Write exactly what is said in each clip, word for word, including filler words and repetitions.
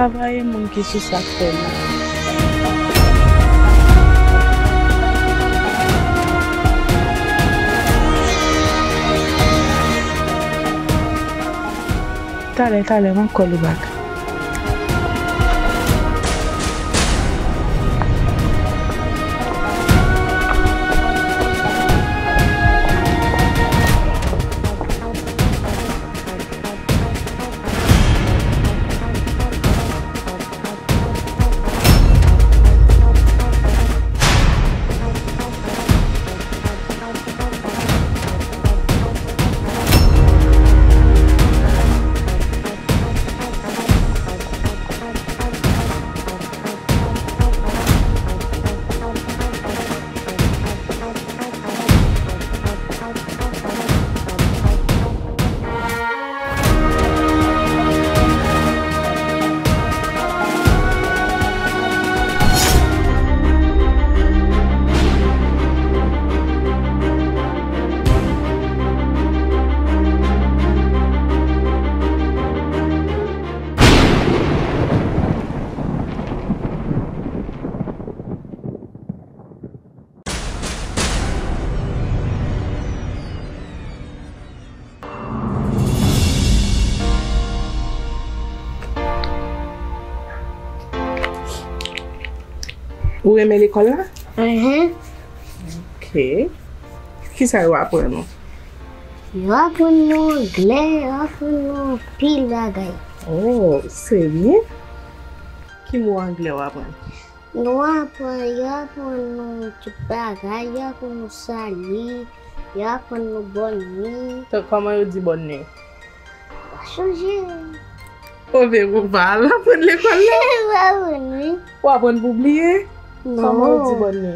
Travay e moun ki sou sa k fè mal. Talè, talè, m ap call ou back. Ou renmen lekòl la? Enhen. Ok. Kisa yo aprann ou? Yo aprann nou anglè, yo aprann nou anpil bagay. Oh, se byen. Ki mo anglè w aprann? Nou aprann, yo aprann nou tout bagay, yo aprann nou sali, yo aprann nou bòn nwi. Kòman yo di bòn nwi? Pa chonje. Ou vle ou pa al aprann lekòl la? Pa aprann, wi. Ou aprann pou bliye? Non. Kòman ou di bòn nwi?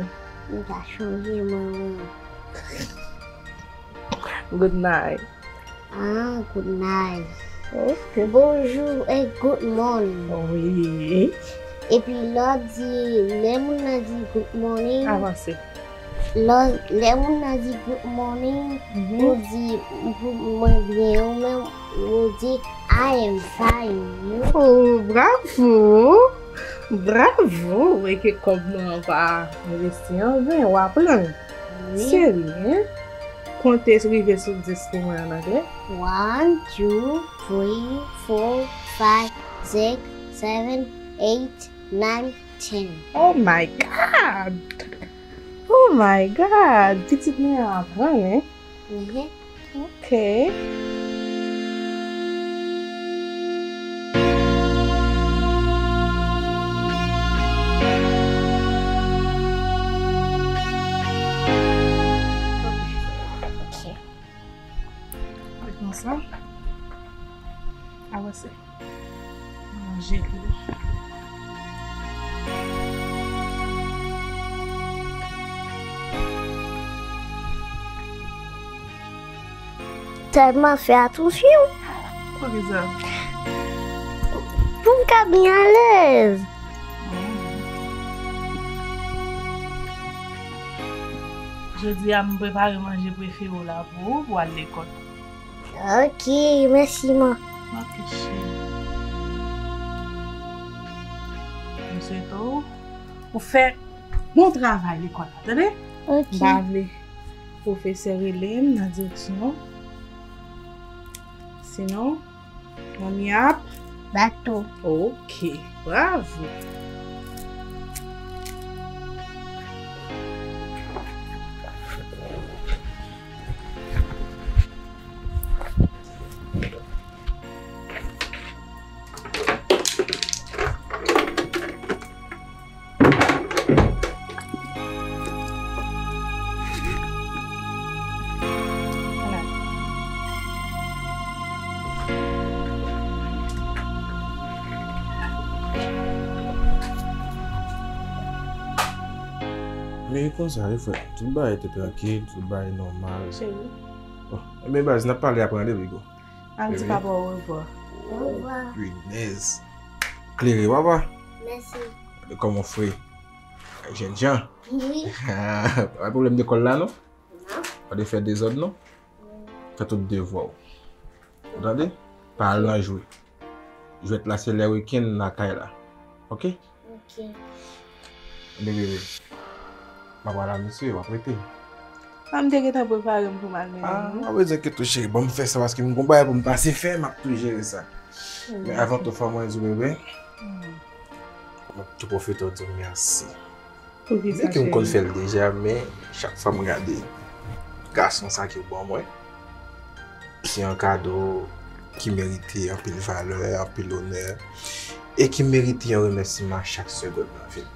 M pa chonje, mwen menm. Good night. Ah, good night. Ok. Bonjou e good morning. Wi. Epi lè w di, lè moun nan di good morning. Avanse. Lè, lè moun nan di good morning, mhm, ou di, mwen byen, ou menm, ou di, I am fine. Oh, bravo! Bravo! Ou wè ke kòb nou an pa envesti an ven, w aprann. Wi. Se byen. Konte rive sou dis pou mwen an anglè. One, two, three, four, five, six, seven, eight, nine, ten. Oh my God! Oh my God! Pitit mwen an aprann, hein? Mhm. Ok. Ok. Mete konsa. Avanse. Manje tou. Tèlman fè atansyon. Poukisa? Pou m ka byen alèz. Jodi a, m prepare manje prefere w la pou ou, pou w al lekòl. Ok, mèsi, man. Ok, cheri. M swete w pou fè bon travay lekòl la, tande? Ok. M pa vle pwofesè rele m nan direksyon. Sinon, manmi ap bato. Ok, bravo. Men e konsa wi, frè. Tout bagay te trankil, tout bagay nòmal. Cheri. Bon, enben, baz, n ap pale apre, tande, Bigo. Al di papa orevwa. Orevwa. Pinèz. Klere, papa. Mèsi. Gade kòman w fre. Jènjan. Wi. Pa gen pwoblèm lekòl la, non? Non. Pa de fè dezòd, non? Fè tout devwa w. Ou tande? Pa al nan jwe. Jwèt la se lè wikenn lakay la. Oke? Ok. Ebyen, bebe, m ap al a misye, w ap rete. A, m te gentan prepare m pou m al mennen l, wi. Ah, w ap rete kèt ou, cheri. Bon, m fè sa paske m gon bagay pou m pase fè, m ap tou jere sa. Men avan tou, fò mwen di w, bebe, m ap tou pwofite w di w mèsi. Poukisa, cheri? Byen ke m konn fè l deja, men chak fwa m gade gason sa ke w ban mwen, se yon kado ki merite anpil valè, anpil onè, e ki merite yon remèsiman chak segonn nan vi m.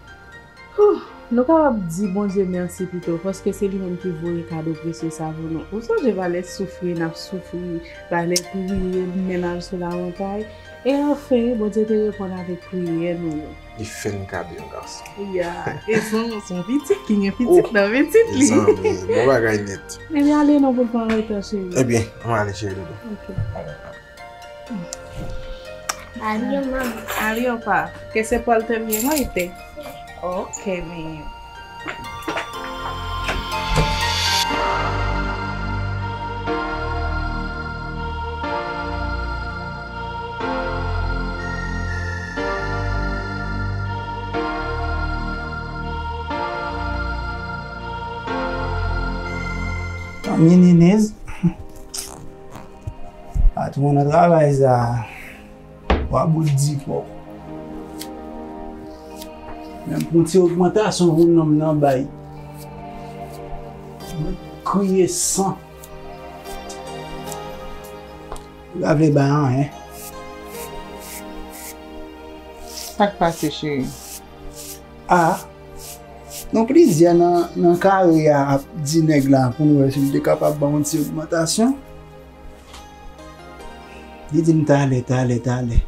Huh, nou kapab di Bondye mèsi pito, paske se li menm ki voye kado presye sa pou nou. Ou sonje valè soufri n ap soufri, valè priye, mennaj sou lamontay? E anfen, Bondye te reponn avèk priyè nou yo. Li fè n kado yon gason. Ya, e se yon, se yon pitit ki gen pitit nan pitit li. Mezanmi, bon bagay nèt. Ebyen, ale non pou l pa anreta, cheri. Ebyen, ann ale, cheri doudou. Ok. Adieu, maman. Adieu, pa. Que se porte bien, oíste. Ok, mi hijo. Tanmi Ninez, patwon nan travay sa. Wa bout di kò. Menm pou ti ogmantasyon pou nonm nan bay. Mwen kriye san. Li pa vle bay anyen. Sa k pase, cheri? Ah, nou plizyè nan, nan kare a ap di nèg la pou nou wè si l te kapab ban yon ti ogmantasyon. Li di m talè, talè, talè.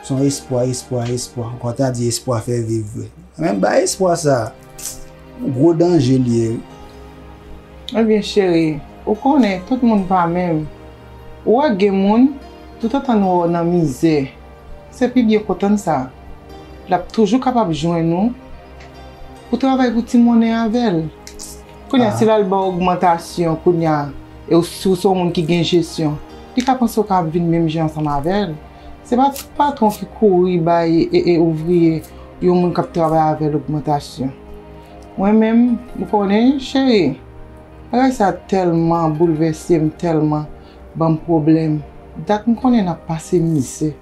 Se yon espwa, espwa, espwa. Ankò ta di espwa fè viv vre. Men bay espwa sa, yon gwo danje li ye, wi. Ebyen, cheri, ou konnen tout moun pa menm. Ou wè gen moun, toutotan nou wè w nan mizè, se pi byen kontan sa. L ap toujou kapab jwenn ou pou travay pou ti monnen avè l. Kounye a, si l al ba w ogmantasyon, kounye a, e w, si w se yon moun ki gen jesyon, li ka panse w ka ap vin menm jan ansanm avè l. Se pa patwon ki kouri bay e, e ouvriye, yon moun k ap travay avè l ogmantasyon. Mwen menm, m konnen, cheri, bagay sa tèlman boulvèse m, tèlman ban m pwoblèm. Dat m konnen n ap pase mizè.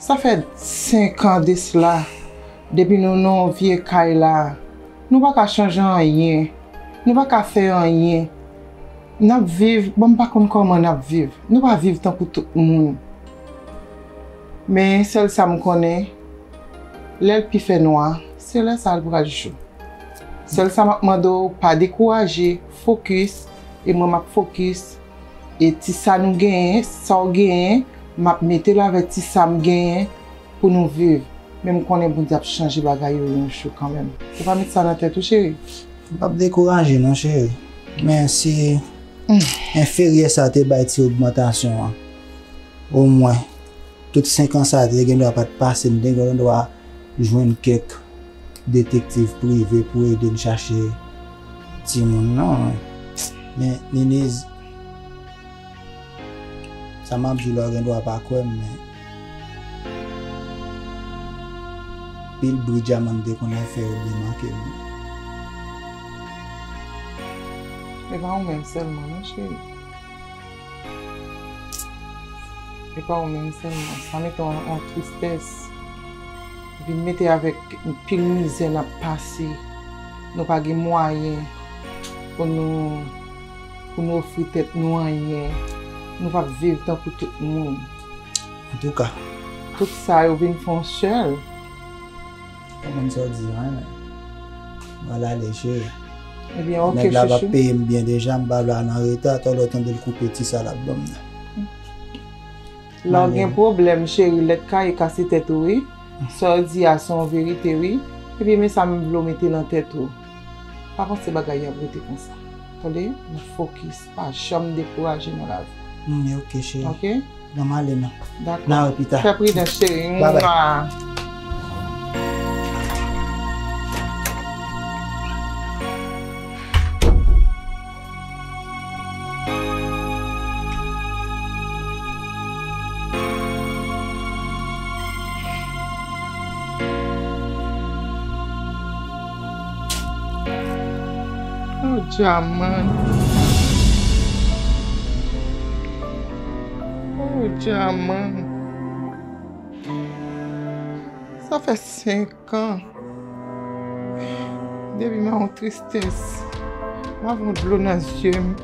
Sa fè senk an de sila, depi nou nan yon vye kay la, nou pa ka chanje anyen, nou pa ka fè anyen. N ap viv, bon, m pa konn kòman n ap viv. Nou pa viv tankou tout moun. Men sèl sa m konnen, lè l pi fè nwa, se lè sa l pral jou. Sèl sa m ap mande w, pa dekouraje, fokis, e mwen m ap fokis. E ti sa nou genyen, sa w genyen, m ap mete l avè ti sa m genyen pou nou viv. Men m konnen Bondye ap chanje bagay yo yon jou kanmenm. Ou pa met sa nan tèt ou, cheri. M p ap dekouraje non, cheri. Men si enferyè sa te bay ti ogmantasyon an, omwen, tout senk an sa te gen dwa pa t pase, m te gen dwa jwenn kèk detektiv prive pou ede n chache timoun nan. Men, Niniz, sa m ap di w la, w gen dwa pa kwè m, men pil bri dyaman m te konn al fè yo demanke m. E pa ou menm sèlman non, cheri. E pa ou menm sèlman. Sa mete w an, an tristès. Vin mete avèk pil mizè n ap pase. Nou pa gen mwayen pou nou, pou nou ofri tèt nou anyen. Nou p ap viv tankou tout moun. Antouka. Tout sa yo vin fè yon sèl. Ou konn sa w di an, men. Mwen al ale, cheri. Ebyen, oke, chouchou. Nèg la p ap peye m byen deja, m pa vle al an reta, talè w tande l koupe ti sa l ap ban m nan. Lè w gen pwoblèm, cheri, lèt kaye kase tèt ou, wi. Sa w di a se yon verite, wi. Epi men sa m vle w mete nan tèt ou. Pa panse bagay yo ap rete konsa. Tande? Nou fokis. Pa janm dekouraje nan lavi. Hmm, oke, cheri. Oke? Ban m ale non. Dakò. N a wè pita. Fè pridans, cheri. Babay. Mwa. Oh, Djaman. Oh, Djaman. Sa fè senk an. Depi m a yon tristès. M a yon dlo nan zye m.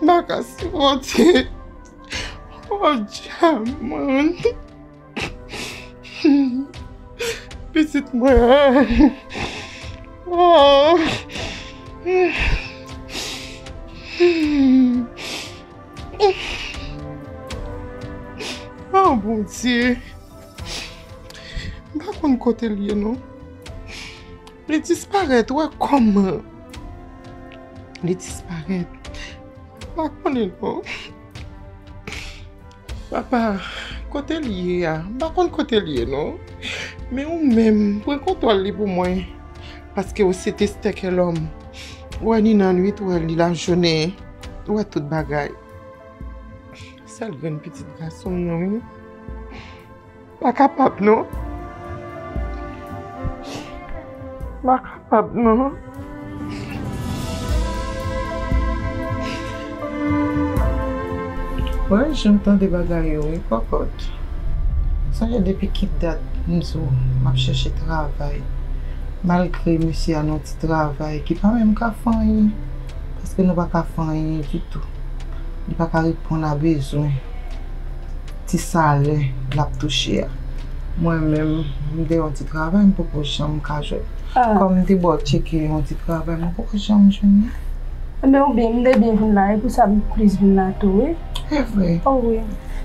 M pa ka sipòte. Oh, Djaman. Pitit mwen. Oh. Oh, Bondye. M pa konn kote l ye, non. Li disparèt, wè kòman. Li disparèt. M pa konnen, non. Papa, kote l ye a? M pa konn kote l ye, non. Men ou menm, pran kontwòl li pou mwen. Paske ou se testè kè lòm. Ou wè ni nan nwit, ou wè ni lajounen. Ou wè tout bagay. Sèl grenn pitit gason m nan, wi. Pa kapab, non. Pa kapab, non. Wè, jan m tande bagay yo, wi, kòkòt. Sonje depi ki dat m di w m ap chèche travay. Malgre mesye a nan yon ti travay ki pa menm ka fè anyen, paske nou pa ka fè anyen ditou. Li pa ka reponn a bezwen ti salè l ap touche a. Mwen menm, m te yon ti travay, m poko janm ka jwenn. Ah. Kòm m te ba w tcheke yon ti travay, mwen poko janm jwenn li. Enben, oubyen m te byen vin la, e pou sa m plis vin la tou, wi. E vre? Oh, wi.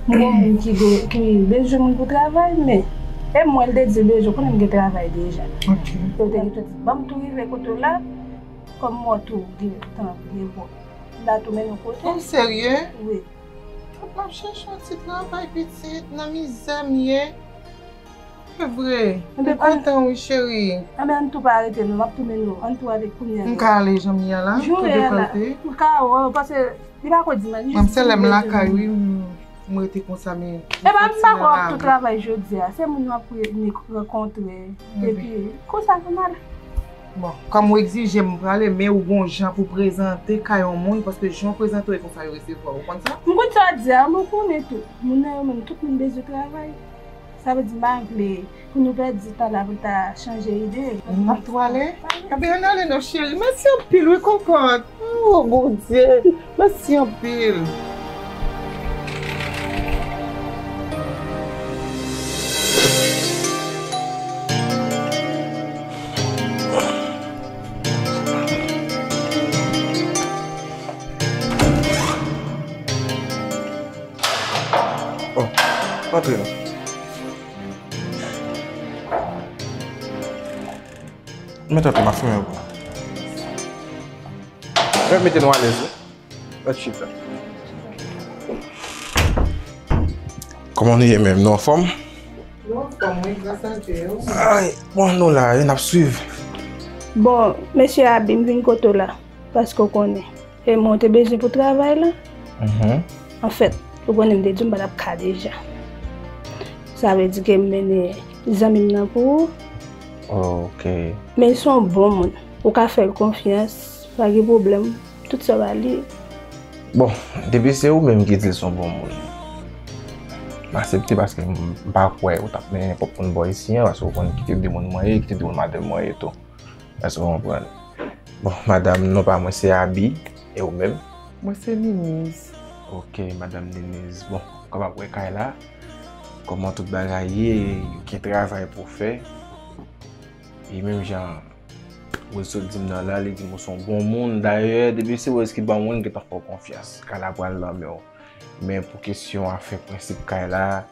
M gon moun ki be-, ki bezwen moun pou travay, men e mwen l te di bezwen, konnen m gen travay deja. Ok. Yo te gen tout, ban m tou rive kote w la, kòm m wè tou gen tan, gen bon. M ta tou mennen w kote. Ou serye? Wi. Tout m ap chèche yon ti travay pitit, nan mizè m ye. Se vre. Enben, m kontan wi, cheri. Enben, ann tou pa rete non, m ap tou mennen w. Ann tou ale kounye a. M ka ale jan m ye a la, tou dekolte. Ou ka wè, paske li pa ko dimanch. Mwen, se lè m lakay, wi, m, m rete konsa, men. Epa, m dakò ak tout travay jodi a. Se moun yo ap re-, rankontre. Epi, konsa, konsa la. Bon, kòm ou egzije m prale, men ou gon jan pou prezante kay yon moun, paske jan w prezante w e konsa yo resevwa w, ou konn sa? M konn sa w di a, mwen konnen tou. Moun nan yo menm, tout moun bezwen travay. Sa vle di m pa vle pou nou pèdi tan la pou l ta chanje ide. N ap tou ale? Enben, ann ale non, cheri. Mèsi anpil, wi, kòkòt. Oh, Bondye. Mèsi anpil. Oh, antre non. Mete antre, m ap fèmen pou ou. Mete nou alèz, wi. Mete chita. Kòman nou ye menm? Nou anfòm? Nou anfòm, wi, gras a Dye. Ay, bon, nou la, wi, n ap swiv. Bon, mesye Abi, m vin kote w la, paske w konnen. E mwen, w te bezwen pou travay la. Mhm. Anfèt, ou konnen m te di w m pa t ap ka deja. Sa vle di ke m mennen zanmi m nan pou ou. Ok. Men l se yon bon moun. Ou ka fè l konfyans, pa gen pwoblèm. Tout sa w ba li. Bon, depi se ou menm ki di l se yon bon moun, m aksepte paske m, m pa kwè ou t ap mennen nenpòt moun bò isi an, paske ou konn ki tip de moun mwen ye, ki tip de moun madanm mwen ye tou. Èske w konprann? Bon, madanm, non pa mwen se Abi, e ou menm? Mwen se Niniz. Ok, madanm Niniz. Bon, kòm w ap wè kay la, kòman tout bagay ye, gen travay pou w fè. E menm jan Rose sot di m nan la, li di m ou se yon bon moun. Dayè, depi se Rose ki ban moun, gentan fè w konfyans. Kay la pral nan men w. Men pou kesyon afè prensip kay la,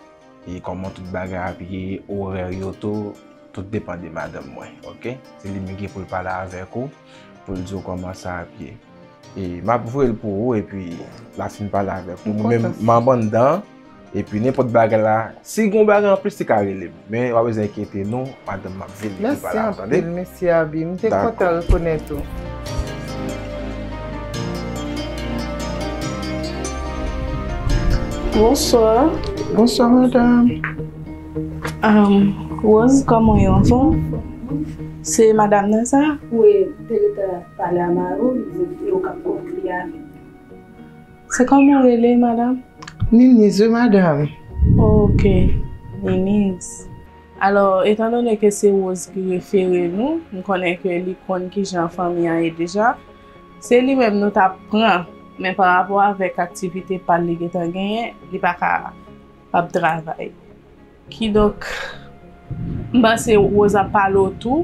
e kòman tout bagay ap ye, orè yo tou, tout depann de madanm mwen, ok? Se li menm ki pou l pale avèk ou, pou l di w kòman sa ap ye. E m ap voye l pou ou, epi l ap fin pale avèk ou. Mwen menm, m ap anndan, epi nenpòt bagay la, si gon bagay anplis, li ka rele m. Men, w pa bezwen enkyete nou, madanm m ap vini pou l pale avèk ou, tande? Mèsi anpil, mesye Abi. M te kontan rekonèt ou. Bonswa. Bonswa, madanm. Ahn, Rose, kòman w ye, anfòm? Se madanm nan sa? Wi, m te gentan pale a mari w, li di se ou k ap konfli avè l. Se kòman w rele, madanm? Niniz, wi, madanm. Ok, Niniz. Alò, etandone ke se Rose ki refere nou, m konnen ke li konn kijan fanmi an ye deja. Se li menm nou t ap pran, men pa rapò avèk aktivite pa l li gentan genyen, li pa ka p ap travay. Kidonk, m panse Rose ap pale w tou,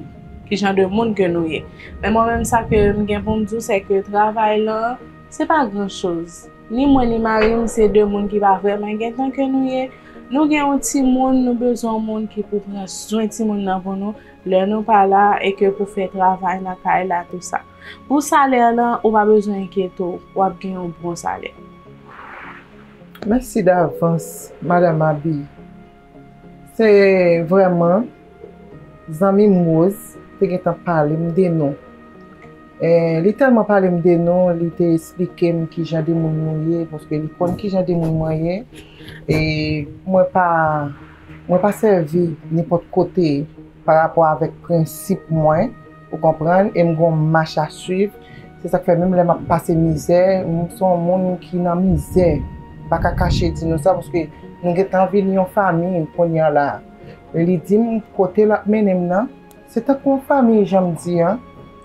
kijan de moun ke nou ye. Men mwen menm, sa ke m gen pou m di w, se ke travay lan, se pa gran choz. Ni mwen ni mari m, se de moun ki pa vrèman gen tan ke nou ye. Nou gen yon timoun, nou bezwen yon moun ki pou pran swen timoun nan pou nou, lè nou pa la, e ke pou fè travay nan kay la, tou sa. Pou salè lan, ou pa bezwen enkyete w, w ap gen yon bon salè. Mèsi davans, madanm Abi. Se vrèman zanmi m Rose te gentan pale m de nou. E, li tèlman pale m de nou, li te esplike m kijan de moun nou ye, paske li konn kijan de moun mwen ye. E mwen pa, mwen pa sèvi nenpòt kote pa rapò avèk prensip mwen. Ou konprann? E m gon mach a swiv. Se sa k fè menm lè m ap pase mizè, m se yon moun ki nan mizè. M pa ka kache di nou sa, paske nou gentan vin yon fanmi kounye a la. Li di m kote l ap mennen m nan, se tankou yon fanmi, jan m di an.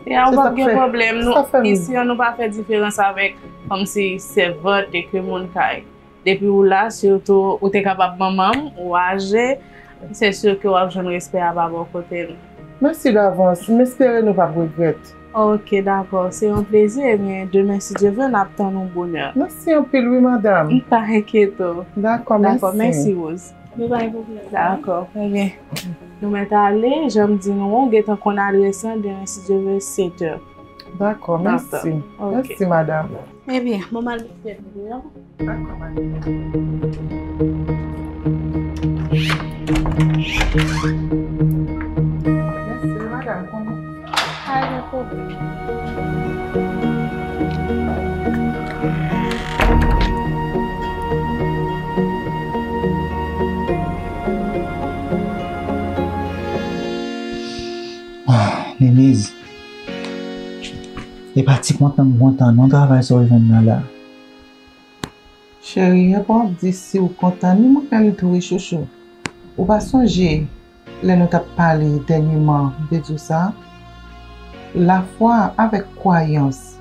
Ya, ou p ap gen pwoblèm. Nou, isi an, nou pa fè diferans avèk kòmsi sèvant e ke moun kay. Depi w la, sitou ou te kapab manman m, ou aje, se si ke w ap jwenn respè a pa bò kote nou. Mèsi davans, m espere nou p ap regrèt. Ok, dakò, se yon plezi. Ebyen, demen, si Dye vle, n ap tann ou bonè. Mèsi anpil, wi, madanm. Pa enkyete w. Dakò, mèsi. Dakò, mèsi, Rose. Nou pa gen pwoblèm. Dakò, ebyen, nou mèt ale, jan m di nou an, ou gentan konn adrès lan, demen, si Dye vle, sèt è. Dakò, mèsi. Ok. Mèsi, madanm. Ebyen, bon, m al met tèt mwen deyò. Dakò, madanm. Mèsi, madanm, konnen. Pa gen pwoblèm. Ah, Niniz. E pa ti kontan m kontan non travay sa w jwenn nan la. Cheri, e pa w ap di si w kontan, ni mwen menm tou wi chouchou. Ou pa sonje lè nou t ap pale dènyèman, m te di w sa? Lafwa avèk kwayans.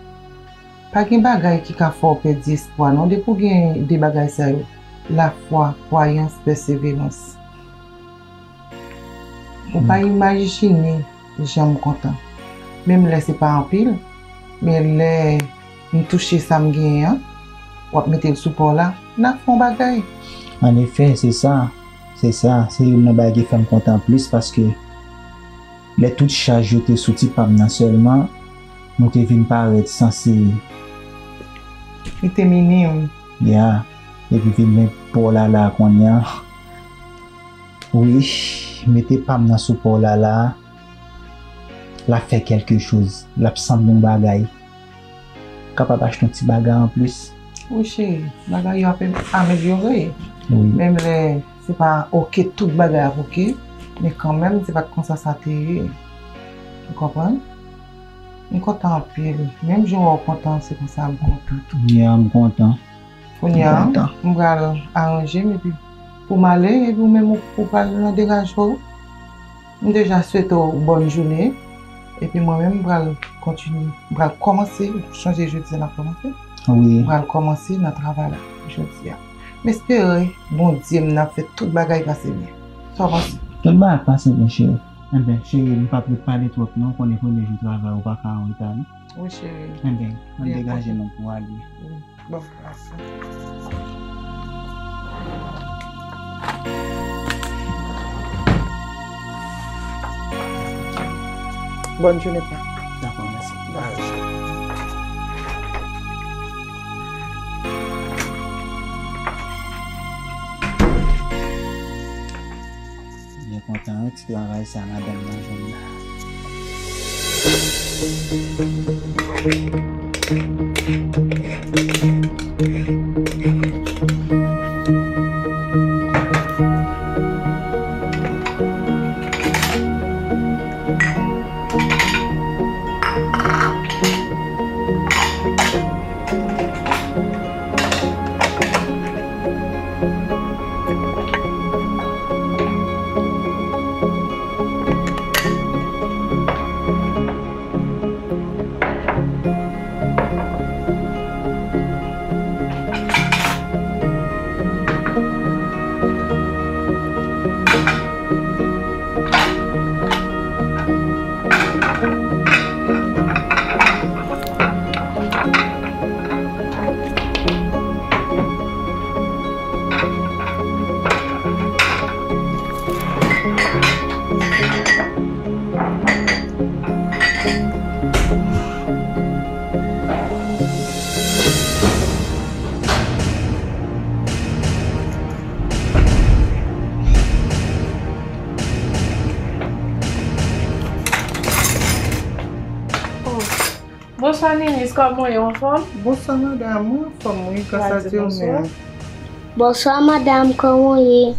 Pa gen bagay ki ka fè w pèdi espwa non, depi w gen de bagay sa yo, lafwa, kwayans, pèseverans. Ou pa imajine jan m kontan. Menm lè se pa anpil, men lè m touche sa m genyen an, w ap mete l sou pa w la, n a fè yon bagay. Anefè, se sa. Se sa. Se youn nan bagay ki fè m kontan plis, paske lè tout chaj yo te sou ti pa m nan sèlman, nou te vin parèt sanse. Li te minim. Ya. Epi vin men pa w la la kounye a. Wi, mete pa m nan sou pa w la la. L ap fè kèlke choz. L ap sanble yon bagay. Kapab achte yon ti bagay anplis. Wi, cheri, bagay yo ap amelyore. Wi. Menm lè se pa oke, tout bagay ap oke, men kanmenm, se pa t konsa sa te ye. Ou konprann? M kontan anpil. Menm jan w wè w kontan, se konsa m kontan tou. Ya, m kontan. Kounye a, m pral aranje m epi pou m ale, epi ou menm ou, ou pral nan degaje w. M deja swete w bòn jounen, epi mwen menm m pral kontinye, m pral kòmanse, ou sonje jodi a n ap kòmanse? Wi. M pral kòmanse nan travay la jodi a. M espere Bondye m nan ap fè tout bagay pase byen. Sa w panse? Tout bagay ap pase byen, cheri. Enben, cheri, m p ap ret pale twòp non, ou konnen premye jou travay ou pa ka an reta non. Wi, cheri. Enben, ann degaje nou pou ale. Wi. Bon, mèsi. Bòn jounen, pa. Dakò, mèsi. Bye. Byen kontan wi ti travay sa madanm nan jwenn la. Oh, bonswa Ninis, kòman w ye, w anfòm? Bonswa madanm, mwen anfòm wi, gras a Dye, ou menm? Bonswa madanm, kòman w ye?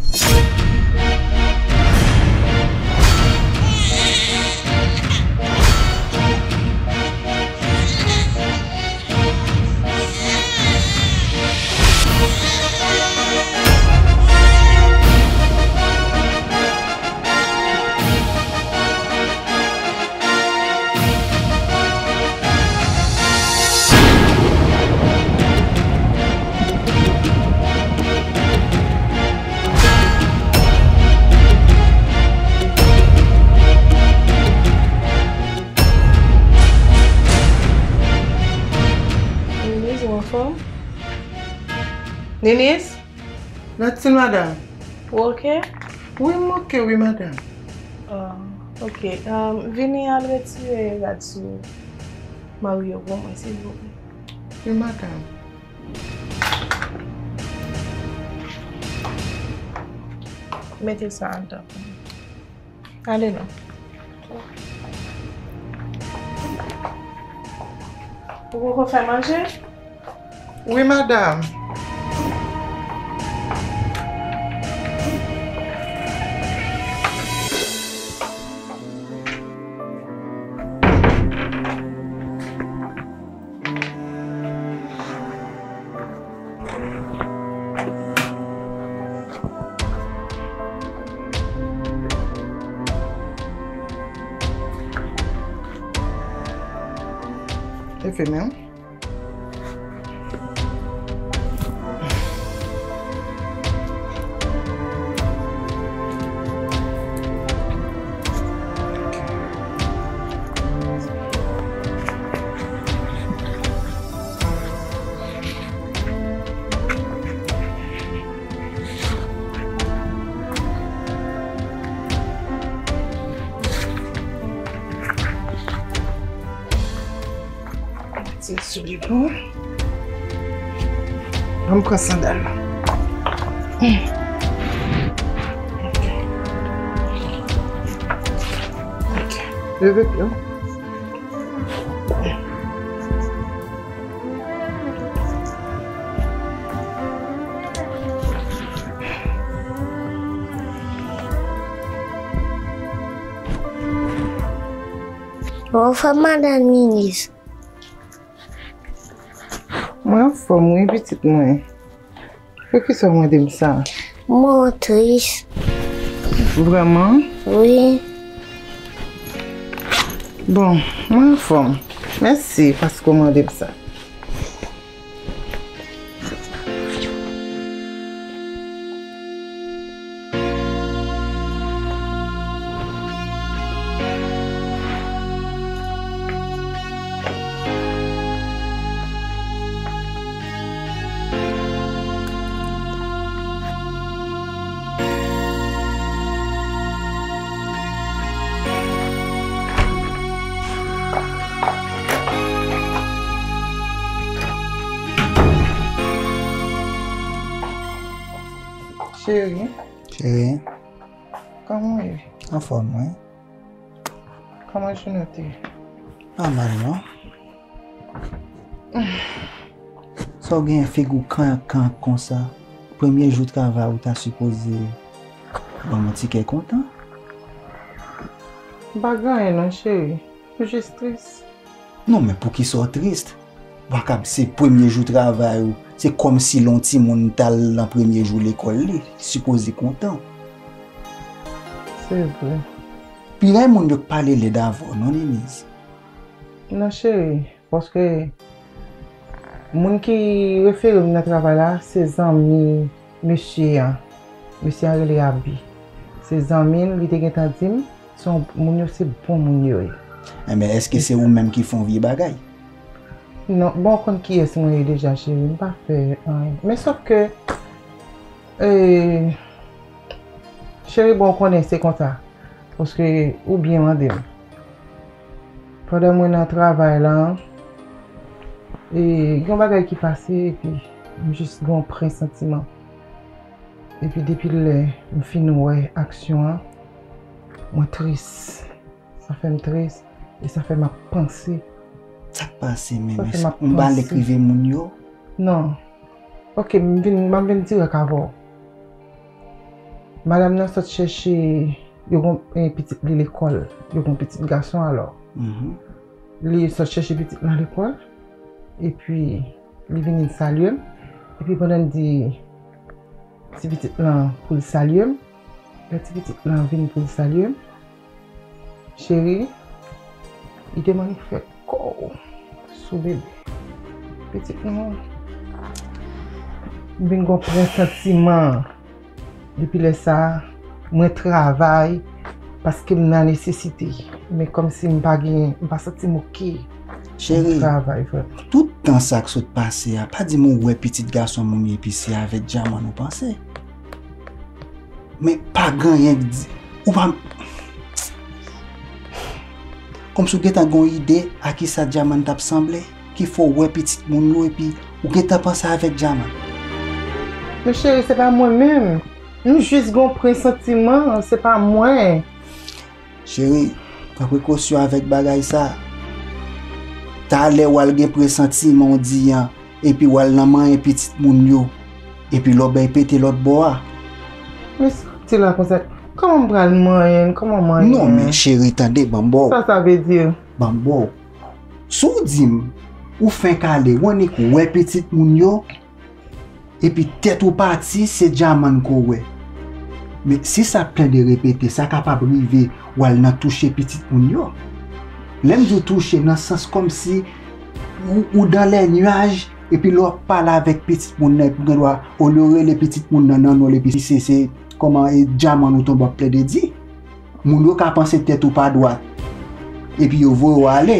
Ninis, ou anfòm? Ninis? Latin, madanm. Ou oke? Wi, m oke, wi, madanm. Ah, oke. Ah, vini al retire rad sou mari yo pou mwen, silvouplè. Wi, madanm. Mete sa anndan pou mwen. Ale non. Ou poko fè manje? Wi, madanm. E fèmen wi. Ti soulye pou mwen. Ban m pran sandal la. Ok. Leve pye w. Ou anfòm, madanm Ninis? Mwen anfòm wi, pitit mwen. Poukisa w mande m sa? Mwen tris. Vrèman? Wi. Bon, mwen anfòm. Mèsi paske w mande m sa. Cheri. Cheri. Kòman w ye? Anfòm, wi. Kòman jounen w te ye? Pa mal, non. Sa w genyen figi w kank kank konsa? Premye jou travay ou ta sipoze ban m yon ti kè kontan. M pa gen anyen non, cheri. M jis tris. Non, men poukisa w tris? Ou pa kab se premye jou travay ou, se kòmsi lè yon timoun t al nan premye jou lekòl li, sipoze kontan. Se vre. Pi lè moun yo k pale lèd avè w non, Niniz. Non, cheri, Paske moun ki refere m nan travay la, se zanmi mesye an. Mesye an rele Abi. Se zanmi l, li te gentan di m, se yon, moun yo se bon moun yo ye. Enben, èske se ou menm ki fè yon vye bagay? Non, bon, ou konn kiyès mwen ye deja, cheri, m pa fè anyen. Men sòf ke, eh, cheri, bon, ou konnen se konsa. Paske ou byen mande m. Pandan mwen nan travay la, e gen yon bagay ki pase, epi m jis gen yon presantiman. Epi depi lè m fin wè aksyon an, mwen tris. Sa fè m tris, e sa fè m ap panse. Sa k pase menm? Èske ou pa al ekrive moun yo? Non. Ok, m vin, m ap vin dirèk avè w. Madanm nan sot chèche, yo gon, eh, pitit li lekòl. Yo gon pitit gason alò. Li sot chèche pitit lan lekòl. Epi, li vini salye m. Epi pandan l di ti pitit lan pou l salye m, lè ti pitit lan vin pou l salye m, cheri, li te manifè kò w sou bebe. Pitit nou, m vin gon presantiman. Depi lè sa, mwen travay paske m nan nesesite. Men kòmsi m pa gen, m pa santi m oke. Cheri, travay vrèman. Tout tan sa k sot pase a, pa di m ou wè pitit gason moun yo epi se avèk Djaman ou panse. Men pa gen anyen k di, ou pa. Kòmsi w gentan gen yon ide a kisa Djaman t ap sanble, ki fè w wè pitit moun yo epi ou gentan panse avèk Djaman. Men cheri, se pa mwen menm. M jis gen yon presantiman, se pa mwen. Cheri, pran prekosyon avèk bagay sa. Talè w al gen presantiman w di an, epi w al nan manyen pitit moun yo, epi lòbèy pete lòt bò a. Men sa w di la konsa, kòman m pral manyen l, kòman manyen l? Non, men cheri, tande, ban m ba w. Sa sa vle di? Ban m ba w. Si w di m, ou fenk ale, w annik wè pitit moun yo, epi tèt ou pati, se Djaman ke w wè. Men si sa plede repete, sa kapab rive w al nan touche pitit moun yo. Lè m di w touche, nan sans kòmsi ou, ou dans les nuages, epi lè w ap pale avèk pitit moun nan, epi w gen dwa, olye w rele pitit moun nan nan non l, epi se, se kòman e Djaman ou tonbe w ap plede di. Moun yo ka panse tèt ou pa dwat, epi yo voye w ale.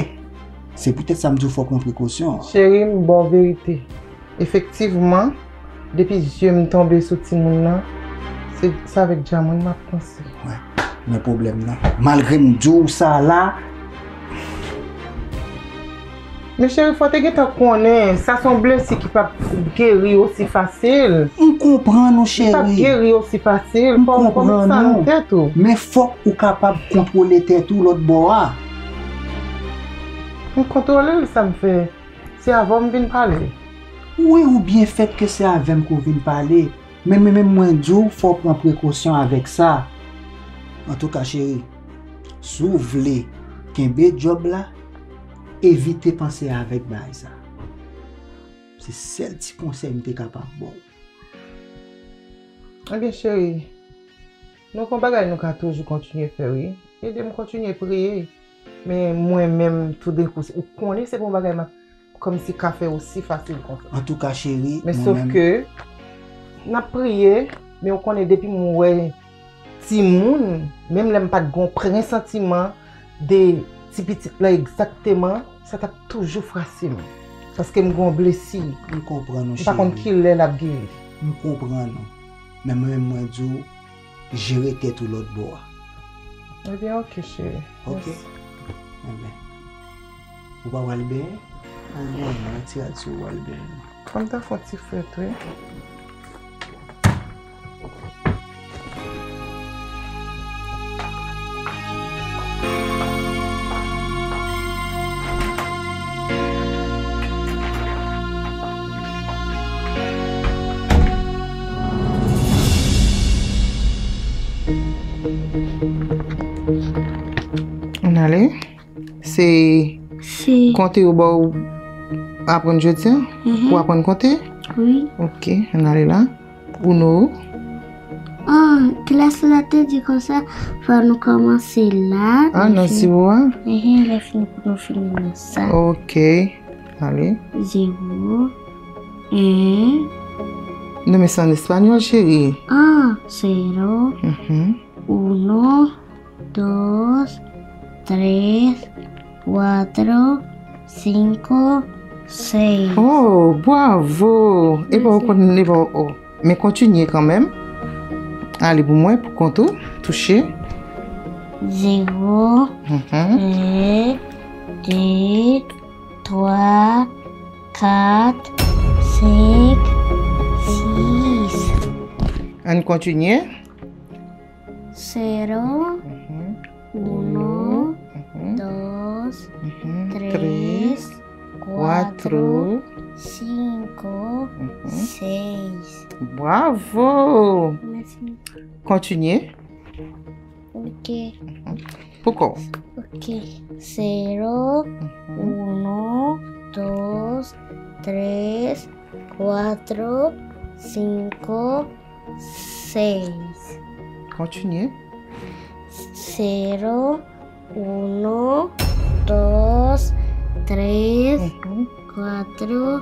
Se poutèt sa m di w fò w pran prekosyon. Cheri, m ba w verite. Efektivman, depi zye m tonbe sou timoun nan, se, se avèk Djaman m ap panse. Wè, men pwoblèm nan. Malgre m di w sa la. Men cheri, fò w te gentan konnen, sa se yon blesi ki p ap geri osi fasil. M konprann ou, cheri. Li p ap geri osi fasil. Fò w konprann sa nan tèt ou. Men fòk ou kapab kontwole tèt ou lòt bò a. M kontwole l, sa m fè. Se avè w m vin pale. Wi, ou byen fèt ke se avè m ke w vin pale. Men, men, men mwen di w, fò w pran prekosyon avèk sa. Antouka, cheri, si w vle kenbe djòb la, evite panse avèk bagay sa. Se sèl ti konsèy m te kapab ba w. Ebyen, cheri, nou gon bagay nou ka toujou kontinye fè, wi. Ede m kontinye priye. Men mwen menm, toudenkou, ou konnen se pa yon bagay m ap kòmsi ka fè osi fasil konsa. Antouka, cheri, men sòf ke n ap priye, men ou konnen depi m wè timoun, menm lè m pa t gen yon presantiman de ti pitit la egzakteman, sa t ap toujou frase m. Paske m gen yon blesi. M konprann ou, cheri. M pa konn kilè l ap geri. M konprann ou. Men mwen menm, mwen di w, jere tèt ou lòt bò a. Ebyen, oke, cheri. Oke. Ebyen. Ou pa pral benyen? Al benyen, retire ti ou al benyen. Fò m ta fè yon ti frèt, wi. Ann ale. Se konte yo ba w aprann jodi a? Ou aprann konte? Wi. Ok, ann ale la. Uno. Ah, klas la te di konsa, fò nou kòmanse la. Ah, nan siwo a? Enhen, lè fini pou nou fini nan sa. Ok. Ale. Zéro, un. Non, men se an espanyòl, cheri. Ah, cero, mhm, uno, dos, tres, cuatro, cinco, seis. Oh, bravo! E pa w konn, e pa w, oh. Men kontinye kanmenm. Ale pou mwen, pou kont ou. Touche. Zéro, mhm, un, deux, trois, quatre, cinq, six. Ann kontinye. Cero, mhm, uno, mhm, dos, mhm, tres, tres, cuatro, cuatro, cinco, mhm, seis. Bravo! Mèsi. Kontinye. Ok. Mhm. Pou kò w. Ok. Cero, mhm, uno, dos, tres, cuatro, cinco, seis. Kontinye. Cero, uno, dos, tres, mhm, cuatro.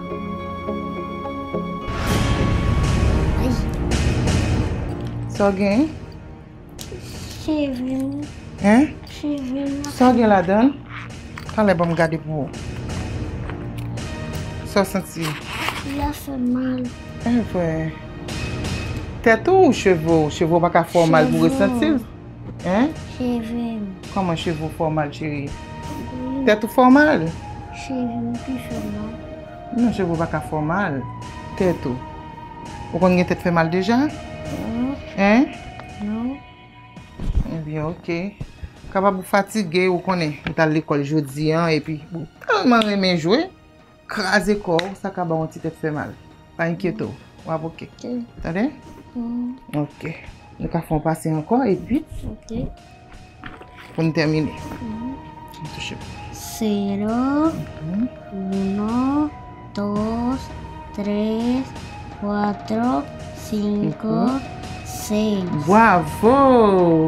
Ay. Sa w gen? Cheve m. Hein? Cheve m. Sa w gen ladan l? Talè ban m gade pou ou. Sa w santi? Li ap fè mal. E vre. Tèt ou ou cheve w? Cheve w pa ka fè w mal pou w resanti l? Hein? Cheve m. Kòman cheve w fè w mal, cheri? Wi. Tèt ou fè w mal? Cheve m ki fè mal. Non, cheve w pa ka fè w mal. Tèt ou. Ou konn gen tèt fè mal deja? Non. Hein? Non. Ebyen, ok. Kapab ou fatige, ou konnen, ou t al lekòl jodi a, epi ou tèlman renmen jwe, kraze kò w, sa ka ba w yon ti tèt fè mal. Pa enkyete w, w ap ok. Ok. Tande? Mm. Ok. Nou ka fè yon pase ankò, epi Ok. Pou n tèmine. Mhm. Touche. Cero, mhm, uno, dos, tres, cuatro, cinco, cinco, seis. Bravo!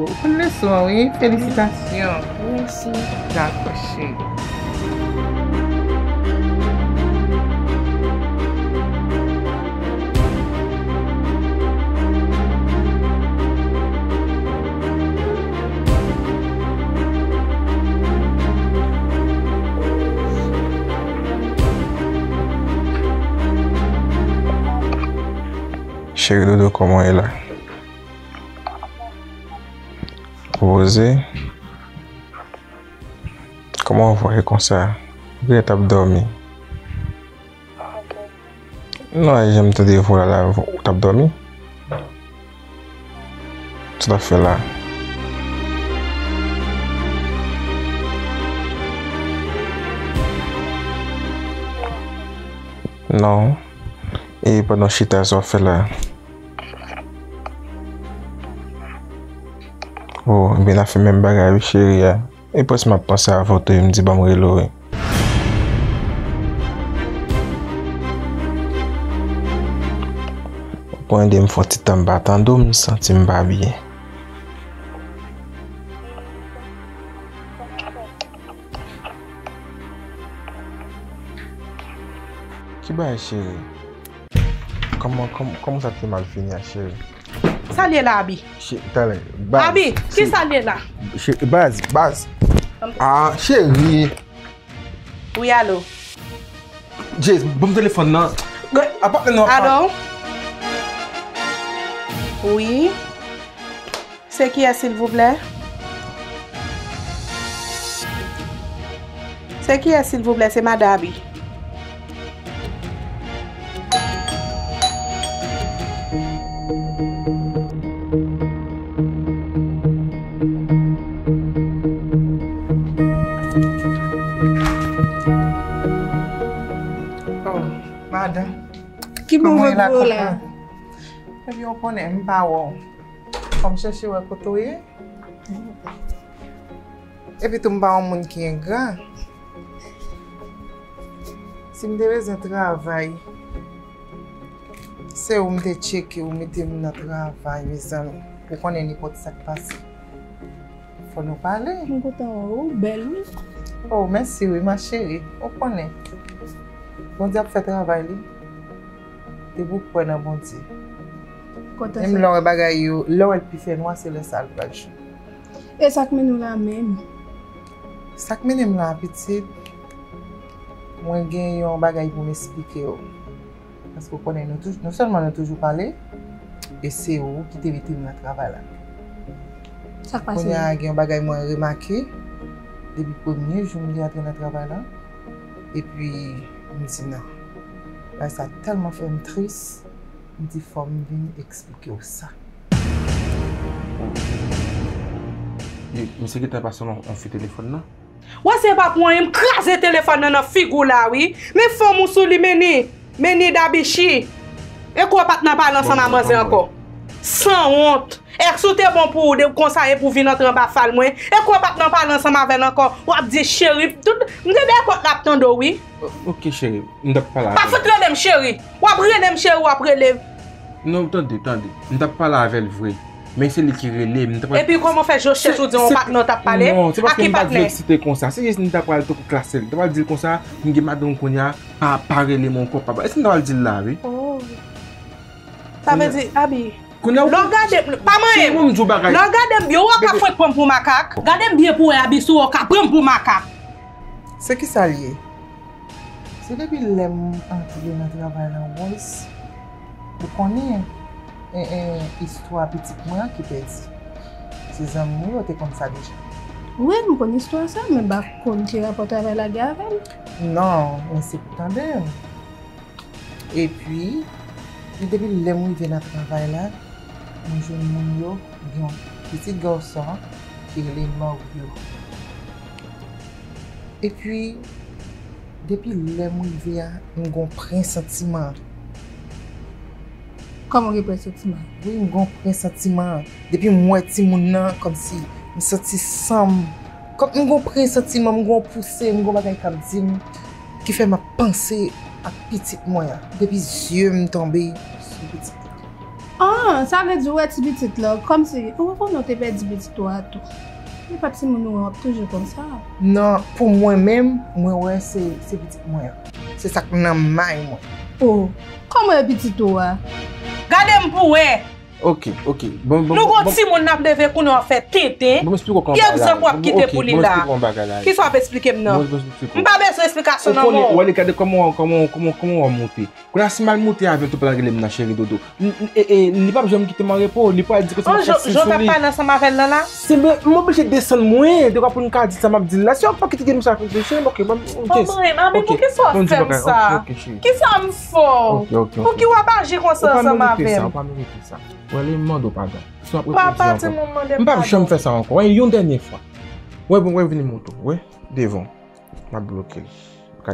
Ou konn leson an, wi. Felisitasyon. Mèsi. Dakò, cheri. Cheri doudou, kòman w ye la? Ou poze? Kòman w vwa w ye konsa? Ou genlè t ap dòmi? Non, jan m tande vwa w la, ou t ap dòmi? Sa w t ap fè la? Non. E pandan w chita, sa w ap fè la? Oh, ebyen n ap fè menm bagay wi, cheri a. E panse m ap panse avè w tou, m di ban m rele w wi. Ou konn ede m fè yon ti tan m pa tande w, m santi m pa byen. Ki bagay, cheri? Kòman, kòm-, kòman sa te mal fini a, cheri? Sa l ye la, Abi? Che-, talè, baz. Abi, ki sa l ye la? Che-, baz, baz. Ah, cheri. Wi, alo. Jez, ban m telefòn nan. Gad, apa non. Alo? Wi. Se kiyès, silvouplè? Se kiyès, silvouplè? Se madan Abi. Oh, madan. Ki bon vre pou yo la? Ebyen, ou konnen, m pa wè w. Fò m chèche wè kote w ye. Epi tou, m pa yon moun ki engra. Si m te bezwen travay, se ou m te tcheke, ou mete m nan travay, mezanmi. Ou konnen nenpòt sa k pase. Fò nou pale. M kontan wè w, ou bèl, wi. Oh, mèsi, wi, ma chérie. Ou konnen. Bondye ap fè travay li. Depi w kwè nan Bondye. Menm lè w wè bagay yo, lè w wè l pi fè nwa, se lè sa l pral jou. E sa k mennen w la menm? Sa k mennen m la, pitit, mwen gen yon bagay pou m esplike w. Paske w konnen nou toujou, non sèlman nou toujou pale, e se ou ki te mete m nan travay la. Sa k pase? Kounye a gen yon bagay mwen remake depi premye jou m te antre nan travay la. Epi m di non. Bagay sa tèlman fè m tris, m di fò m vin eksplike w sa. Misye gentan pase yon fi telefòn nan. Wè se pa pou anyen m kraze telefòn nan nan figi w la wi. Men fanm ou sou li men ni, men ni dabichi. E kou w pa t nan pale ansanm a manzè ankò. Sanwont. Èske ou te bon pou ou de konsa e pou vin antre anba fal mwen? E kou w pa t nan pale ansanm avè l ankò, w ap di cheri, tout, m te dèyè pòt la ap tande w wi. Ok cheri, m t ap pale avè l. Pa fout rele m cheri. W ap rele m cheri, w ap rele. Non, tande, tande. M t ap pale avè l vre. Men se li ki rele m. Epi kòman w fè je w chèche ou di yon patnè w t ap pale? Non, se paske m pa t vle eksite konsa. Se jis m ta pral tankou klase l. M ta pral di l konsa, m gen madanm kounye a, pa, pa rele m ankò, pa, pa. Èske m ta pral di l la, wi? Oh. Sa vle di, Abi, lè w gade m, pa manyen m. Lè w gade m byen, ou wè w ka fwenk pran m pou makak. Gade m byen pou w wè, Abi, si w wè w ka pran m pou makak. Se kisa l ye? Se depi lè m antre nan travay la Royce, ou konnen istwa pitit mwen an ki pèdi. Se zanmi w yo te konn sa deja. Wi, m konn istwa sa, men m pa konn ki rapò travay la gen avè l. Non, men se pou tande m. Epi, depi lè m rive nan travay la, m jwenn moun yo gen yon pitit gason ki rele Mario. Epi, depi lè m rive a, m gon presantiman. Kòman w gen presantiman? Wi, m gon presantiman. Depi m wè timoun nan, kòmsi m santi san m. Kòm m gon presantiman, m gon pouse, m gon bagay k ap di m, ki fè m ap panse ak pitit mwen an. Depi zye m tonbe sou pitit mwen. Ah, sa vle di ou wè ti pitit la, kòmsi ou pa konnen ou te pèdi pitit ou a tou. Li pa timoun ou an, w ap toujou konsa. Non, pou mwen menm, mwen wè se, se pitit mwen an. Se sa k nan may mwen. Oh, kòman e pitit ou a? Gade m pou wè! Ok, ok. Bon, bon, nou gon timoun n ap leve kounye a w ap fè tenten. Bon, m esplike w kòman bagay la ye. Pyè zank w ap kite pou li la. Kisa w ap esplike m nan? M pa bezwen esplikasyon nan men w. Ou konnen, wè, gade kòman, kòman, kòman, kòman w ap monte. Kounye a si m al monte avè l tou, pa rele m nan cheri dodo. N, n, e, e, li p ap janm kite m an repo. Li pral di ke se m ap fè siy sou li. Jan w t ap pale ansanm avè l lan la? Se mwen, m oblije desann mwen, depi pou n ka di sa m ap di l la. Si w ap pa kite m sa, cheri, m oke, m ap, m oke. Manman, manman, poukisa w ap fè m sa? Kisa m fè w? Pouki w ap aji konsa ansanm avè m? Ou pa merite sa, ou pa merite sa. Wè, li mande w padon. Si w ap repete ankò. M p ap janm fè sa ankò. Wè, yon dènye fwa. Wè, bon, wè, vini moto. Wè, devan. M ap bloke l.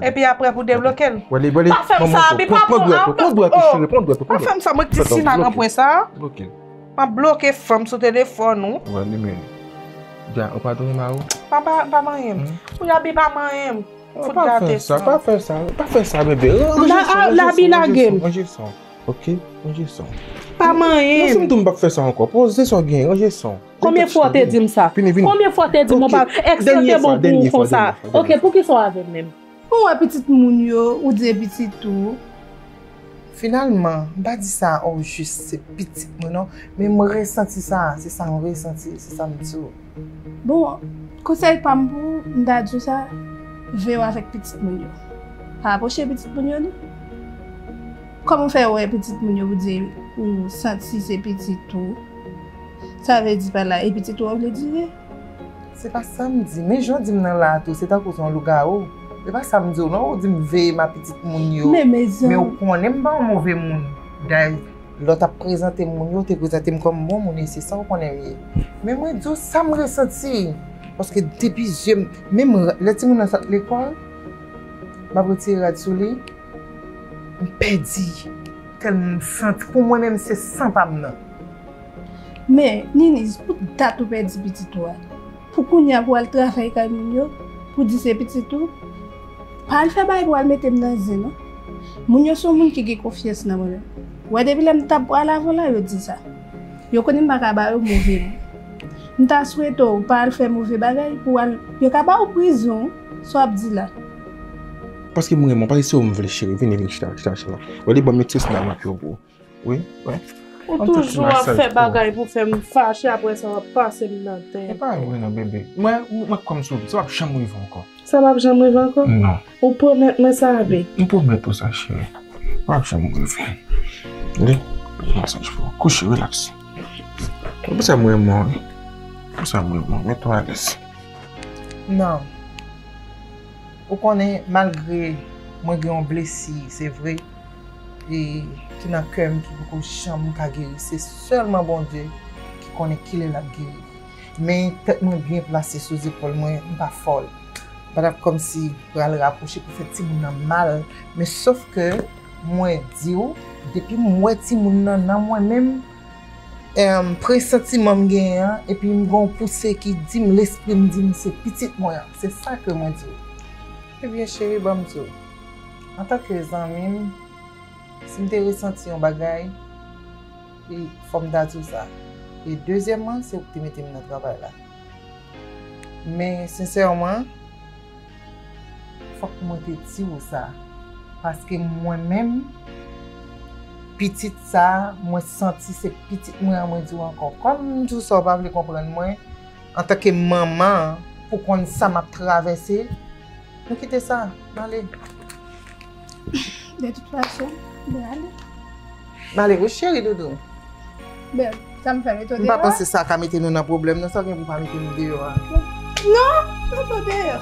Epi apre pou debloke l. Wè, li, wè, li. Pa fè m sa, Abi, pa pran. Pran dwèt ou, pran dwèt ou, cheri, pran dwèt ou. Pa fè m sa, mwen k di si nan ranpwen sa. Bloke l. M ap bloke fanm sou telefòn ou. Wè, li menm. Dja, ou padone m a ou? Pa, pa, pa manyen m. Wi, Abi, pa manyen m. Fout gate sa. Pa fè sa, pa fè sa, bebe. Ranje san, ranje san, ranje san. Ok? Ranje san. Pa manyen m. Non, si m di w m p ap fè sa ankò, poze sa w genyen, ranje san. Konbyen fwa w te di m sa? Vini, vini. Konbyen fwa w te di m ou pa, èske l te bon pou ou konsa? Ok, poukisa w avè m menm? Ou wè pitit moun yo, ou di e pitit ou. Finalman, m pa di sa o jis se pitit mwen non, men m resanti sa, se sa m resanti, se sa m di w. Bon, konsèy pa m pou ou, m ta di w sa, veye w avèk pitit moun yo. Pa apwoche pitit moun yo non. Kòman w fè wè pitit moun yo, ou di ou santi se pitit ou? Sa vle di pa la, e pitit ou an vle dire? Se pa sa m di, men jan w di m nan la a tou, se tankou se yon lougawou. Se pa sa m di w non, ou di m veye m a pitit moun yo. Men, men zanmi. Men ou konnen m pa yon move moun. Dayè, lè w t ap prezante m moun yo, ou te prezante m kòm bon moun, e se sa w konnen m ye. Men mwen di w sa m resanti. Paske depi zye m, menm ra-, lè timoun nan sot lekòl, m ap retire rad sou li, m pèdi. Tèlman m santi, pou mwen menm, se san pa m nan. Men, Niniz, pou dat ou pèdi pitit ou a, pou kounye a pou w al travay kay moun yo, pou di se pitit ou, pa al fè bagay pou w al mete m nan zen non. Moun yo se yon moun ki gen konfyans nan mwen menm. Ou wè depi lè m t ap pral avè w la, yo di sa. Yo konnen m pa ka ba yo move non. M ta swete w pa al fè move bagay pou w al, yo ka ba w prizon, sa w ap di la. Paske m renmen w, paske se ou m vle, cheri. Vini, vini, chita, chita, chita. Wè, li ban m eksos nan m ap yo pou ou. Wi, wi. Ou toujou ap fè bagay pou fè m fache, apre sa w ap pase m nan tèt. E pa vre non, bebe. Mwen, mwen kwè m sou ou, sa p ap janm rive ankò. Sa p ap janm rive ankò? Non. Ou pwomèt mwen sa, abi? M pwomèt ou sa, cheri. Sa p ap janm rive. Li, li masaj pou ou. Kouche, rilaks. Pou sa mwen renmen w, wi. Pou sa mwen renmen w. Mete w alèz. Non. Ou konnen, malgre mwen gen yon blesi, se vre, e ki nan kè m, ki poko janm ka geri, se sèlman Bondye ki konnen kilè l ap geri. Men tèt mwen byen plase sou zepòl mwen, m pa fòl. M pa t ap kòmsi pral rapwoche pou fè timoun nan mal, men sof ke mwen di w, depi m wè timoun nan nan mwen menm, em, presantiman m genyen an, epi m gen yon pouse ki di m, lespri m di m se pitit mwen an. Se sa ke mwen di w. Ebyen, cheri, ban m di w. Antanke zanmi m, si m te resanti yon bagay, e fò m ta di w sa. E dezyèmman, se ou ki te mete m nan travay la. Men, sensèman, fòk mwen te di w sa. Paske mwen menm, pitit sa a, mwen santi se pitit mwen an, mwen di w ankò. Kòm m di w sa, w pa vle konprann mwen, antanke manman, pou konn sa m ap travèse, nou kite sa, n ale. De tout fason, m prale. M ale wi, cheri doudou. Bèl, sa m fè, mete w deyò a? M pa panse sa ka mete nou nan pwoblèm, non, sa w gen pou pa mete m deyò a? Non, mete w deyò.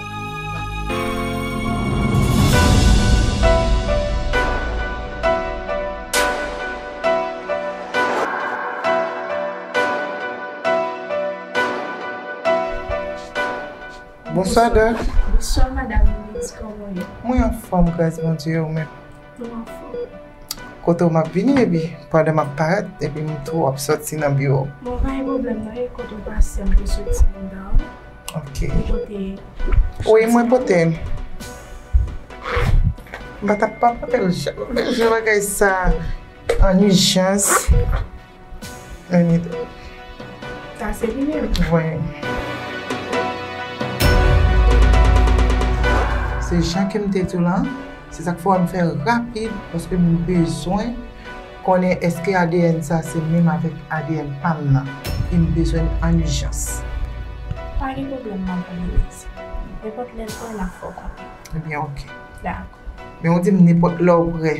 Bonswa, Dòk. Bonswa, madanm Louise, kòman w ye? Mwen anfòm, gras Bondye, ou menm? Mwen anfòm. Kote w m ap vini, epi pandan m ap parèt, epi m tou ap sòti nan biwo. Bon, pa gen pwoblèm, non, e kote w pase, m te soti anndan. Ok. Ou pote. Wi, mwen pote l. M pa t ap pa pote l, jan, jan bagay sa an ijans. Anita. Sa se li menm? Wi. Se jan ke m te di w la, se sa k fè m fè rapid, paske m bezwen konnen èske A D N sa se menm avèk A D N pa m nan. E m bezwen l an ijans. Pa gen pwoblèm, madanm Louise. Nenpòt lè l prè, n a fè w konnen. Ebyen, ok. Dakò. Men ou di m nenpòt lè w prè.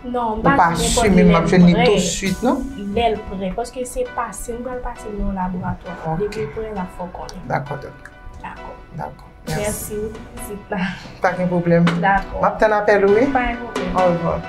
Non, m pa di nenpòt lè m prè. Ou pa si menm m ap jwenn li tousuit, non? Lè l prè, paske se pase, m pral pase nan yon laboratwa. Ok. Depi l prè, n ap fè w konnen. Dakò, dòk. Dakò. Dakò. Mèsi. Mèsi wi pou vizit la. Pa gen pwoblèm. Dakò. M ap tann apèl ou, wi. Pa gen pwoblèm. Orevwa.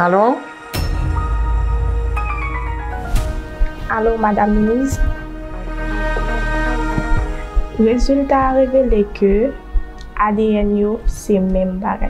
Alo? Alo, Madanm Louise? Rezilta a revele ke A D N yo se menm bagay.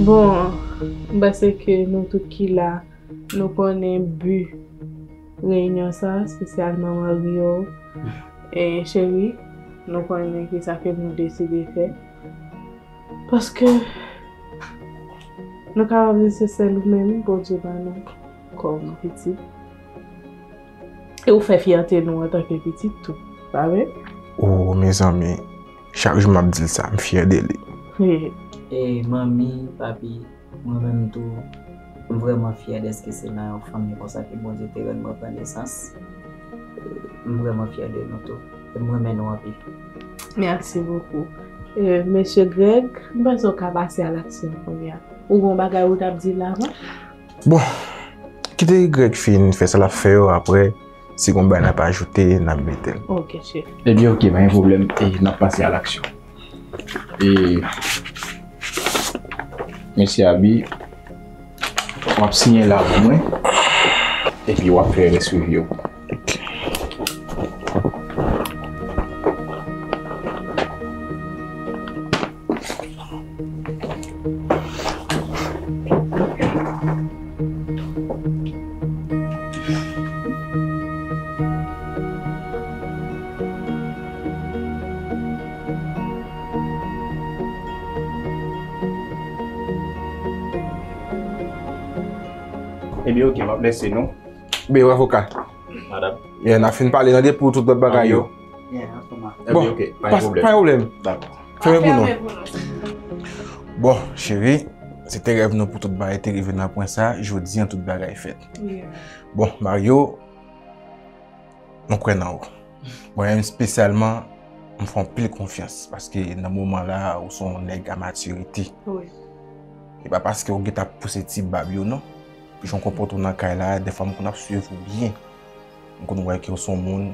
Bon, m panse ke nou tout ki la, nou konnen bi reyinyon sa, espesyalman Mario. E cheri, nou konnen ki sa ke nou deside fè. Paske nou kapab di se sèl ou menm Bondye ba nou kòm pitit. E ou fè fyète nou antanke pitit tou. Pa vre? Oh, mezanmi, chak jou m ap di l sa, m fyè de li. E manmi, papi, mwen menm tou, m vrèman fyè dèske se nan yon fanmi konsa ke Bondye te rann mwen pran nesans. E m vrèman fyè de nou tou. E m renmen nou anpil. Merci beaucoup. Euh, Mesye Greg, m panse w ka pase a laksyon kounye a. Ou gon bagay ou t ap di la avan? Bon, kite Greg fin fè sa l ap fè yo, apre, si gon bagay n ap ajoute, n ap mete l. Ok, chef. Ebyen, ok, pa gen pwoblèm, e n ap pase a laksyon. E, mesye Abi, w ap siyen la pou mwen, epi w ap fè rès swivi yo. Ebyen, ok, m ap lese nou. Ebyen, avoka. Madanm. Yeah, n a fin pale nan depi tout lòt bagay yo. Yeah, ansanm. Bon, ebyen, ok, pa gen pwoblèm. Pa gen pwoblèm. Dakò. Fèmen pou nou. Bon, cheri, se te rèv nou pou tout bagay te rive nan pwen sa, jodi an tout bagay fèt. Yeah. Bon, Mario, mwen kwè nan ou. Mwen menm espesyalman, m fè w anpil konfyans, paske nan moman la, ou se yon nèg a matirite. Wi. E pa paske ou gentan ap pouse ti bab yo, non. Jan w konpòte w nan kay la, dèfwa m konn ap swiv ou byen. M konn wè ke w se yon moun,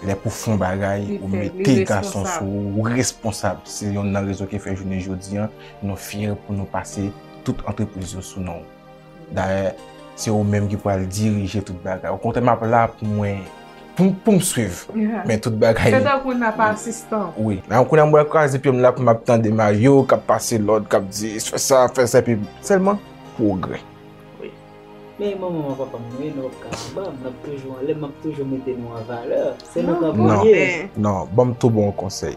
lè pou fè yon bagay, ou mete gason sou ou, ou responsab. Se youn nan rezon ki fè jounen jodi an, nou fyè pou nou pase tout antrepriz yo sou non w. Dayè, se ou menm ki pral dirije tout bagay. Okontrè, m ap la pou mwen, pou, pou m swiv. Men tout bagay. Se tankou n ap asistan. Wi. Men kounye a m pral kraze pye m la pou m ap tande Mario k ap pase lòd, k ap di, fè sa, fè sa, epi sèlman pwogrè. Wi. Men manman m ak papa m, nou ye, nou p ap ka anba m, n ap toujou anlè m, m ap toujou mete nou an valè. Se nou k an premye. Non, ban m tou ba w yon konsèy.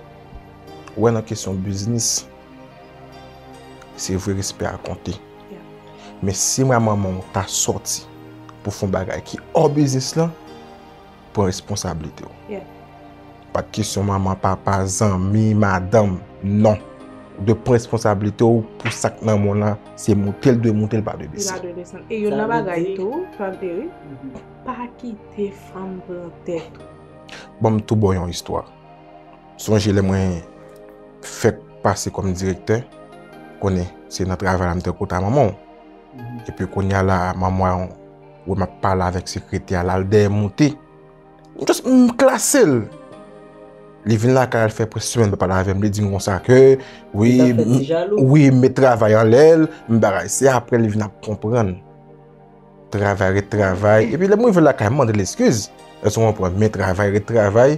Ou wè nan kesyon biznis, se vre respè a konte. Men si mwen manman w ta sòti pou fè yon bagay ki hors biznis lan, pran responsablite w. Pa t kesyon manman, papa, zanmi, madanm, non. Ou dwe pran responsablite w pou sa k nan men w lan, se moute l dwe moute, l pa dwe desann. Li pa dwe desann. E youn nan bagay tou, tande wi, pa kite fanm pran tèt ou. Ban m tou ba w yon istwa. Sonje lè mwen fèk pase kòm direktè, konnen se nan travay la m te kota manman w. Epi kounye a la, manman w wè m ap pale avèk sekretè a, l al dèyè moute. M just, m klase l. Li vin lakay, al fè prèske semèn pa pale avè m. Li di m konsa ke, wi, wi, m met travay anlè l, m bagay. Se apre li vin ap konprann. Travay, ret travay. Epi lè m rive lakay, m mande l eskiz. Èske w konprann? Men travay, ret travay,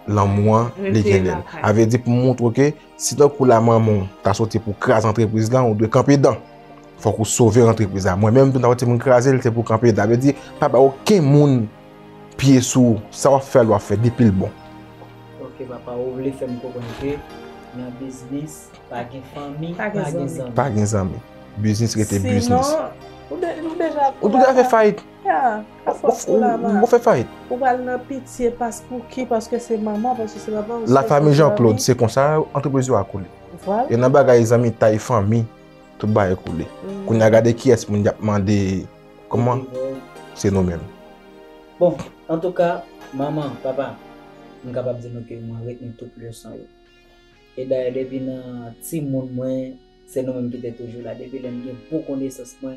lanmou an, li gen lè l. A vle di pou m montre w ke si tankou la manman w ta soti pou kraze antrepriz lan, ou dwe kanpe dan. Fòk ou sove antrepriz la. Mwen menm tou, m ta soti pou m kraze l, se pou kanpe dan. A vle di, pa bay okenn moun pye sou ou. Sa w ap fè a, l w ap fè depi l bon. Ok, papa, ou vle fè m konprann ke nan biznis, pa gen fanmi, pa gen zanmi. Pa gen zanmi. Biznis rete biznis. Sinon, ou de-, ou deja, ou deja fè fayit. Ya, afòs ou la, ou fè fayit. Ou pral nan pitye pas pou ki, paske se manman, paske se papa, ou se... La famille Jean-Claude, se konsa antrepriz yo a koule. Vwala. E nan bagay zanmitay, fanmi, tout bagay koule. Kounye a, gade kiyès moun y ap mande, kòman? Se nou menm. Bon, antouka, manman, papa, m kapab di nou ke mwen retni tout leson yo. E dayè, depi nan timoun mwen, se nou menm ki te toujou la. Depi lè m gen bon konesans mwen,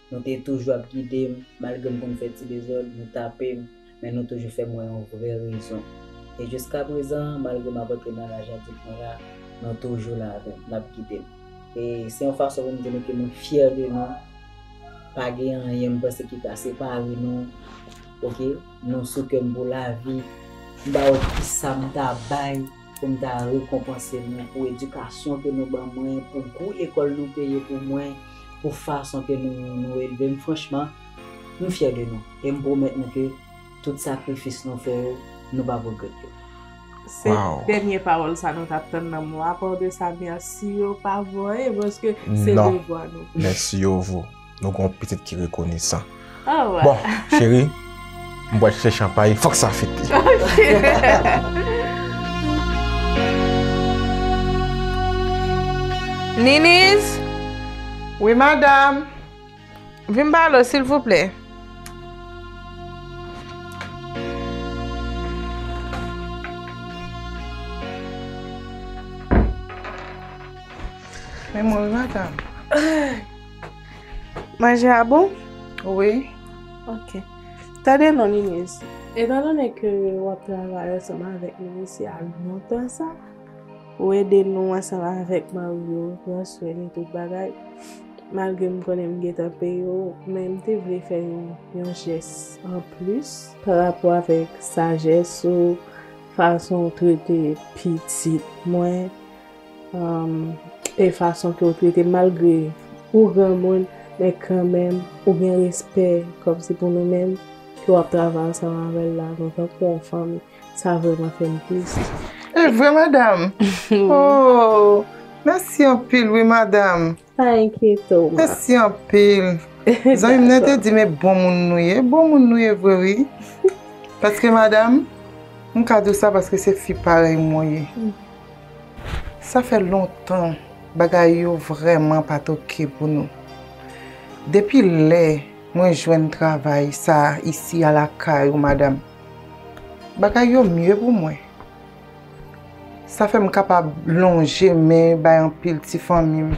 nou te toujou ap gide m, malgre m konn fè ti dezòd, nou tape m, men nou toujou fè m wè yon vrè rezon. E jiskaprezan, malgre m ap antre nan laj adilt mwen la, nou toujou la avè m, n ap gide m. E se yon fason pou m di nou ke mwen fyè de nou. Pa gen anyen m panse ki ka separe nou. Ok, nou sou kè m pou lavi. M pa wè kisa m ta bay pou m ta rekonpanse nou pou edikasyon ke nou ban mwen, pou gwo lekòl nou peye pou mwen, pou fason ke nou, nou elve m. Franchman, m fyè de nou. E m pwomèt nou ke tout sakrifis nou fè yo, nou p ap regrèt yo. Se dènye pawòl sa nou t ap tann nan mwen. Apa de sa, mèsi yo pa voye, paske se devwa nou. Mèsi yo vo. Nou gon pitit ki rekonesan. Bon, cheri, M pral chèche chanpay, fòk sa fete. Niniz? Wi, madanm. Vin pale w, silvouplè. Men mwen, wi, madanm. Manje a bon? Wi. Ok. Tande non, Niniz. Etandone ke w ap travay ansanm avèk nou isi a lontan sa, ou ede nou ansanm avèk Mario, pran swen li, tout bagay. Malgre m konnen m gentan peye w, men m te vle fè yon, yon jès anplis pa rapò avèk sajès ou, fason w trete pitit mwen, um, e fason ke w trete m, malgre ou granmoun, men kanmenm, ou gen respè kòmsi pou nou menm, ke w ap travay ansanm avè l la, nou tankou yon fanmi. Sa vrèman fè m tris. E vre, madanm? Oh, mèsi anpil, wi, madanm. Pa enkyete w, ma. Mèsi anpil. Zanmi m nan te di, men bon moun nou ye. Bon moun nou ye vre, wi. Paske, madanm, m ka di w sa paske se fi parèy mwen ye. Sa fè lontan bagay yo vrèman pa t oke pou nou. Depi lè mwen jwenn travay sa a isi a lakay ou, madanm, bagay yo mye pou mwen. Sa fè m kapab lonje men bay anpil ti fanmi m.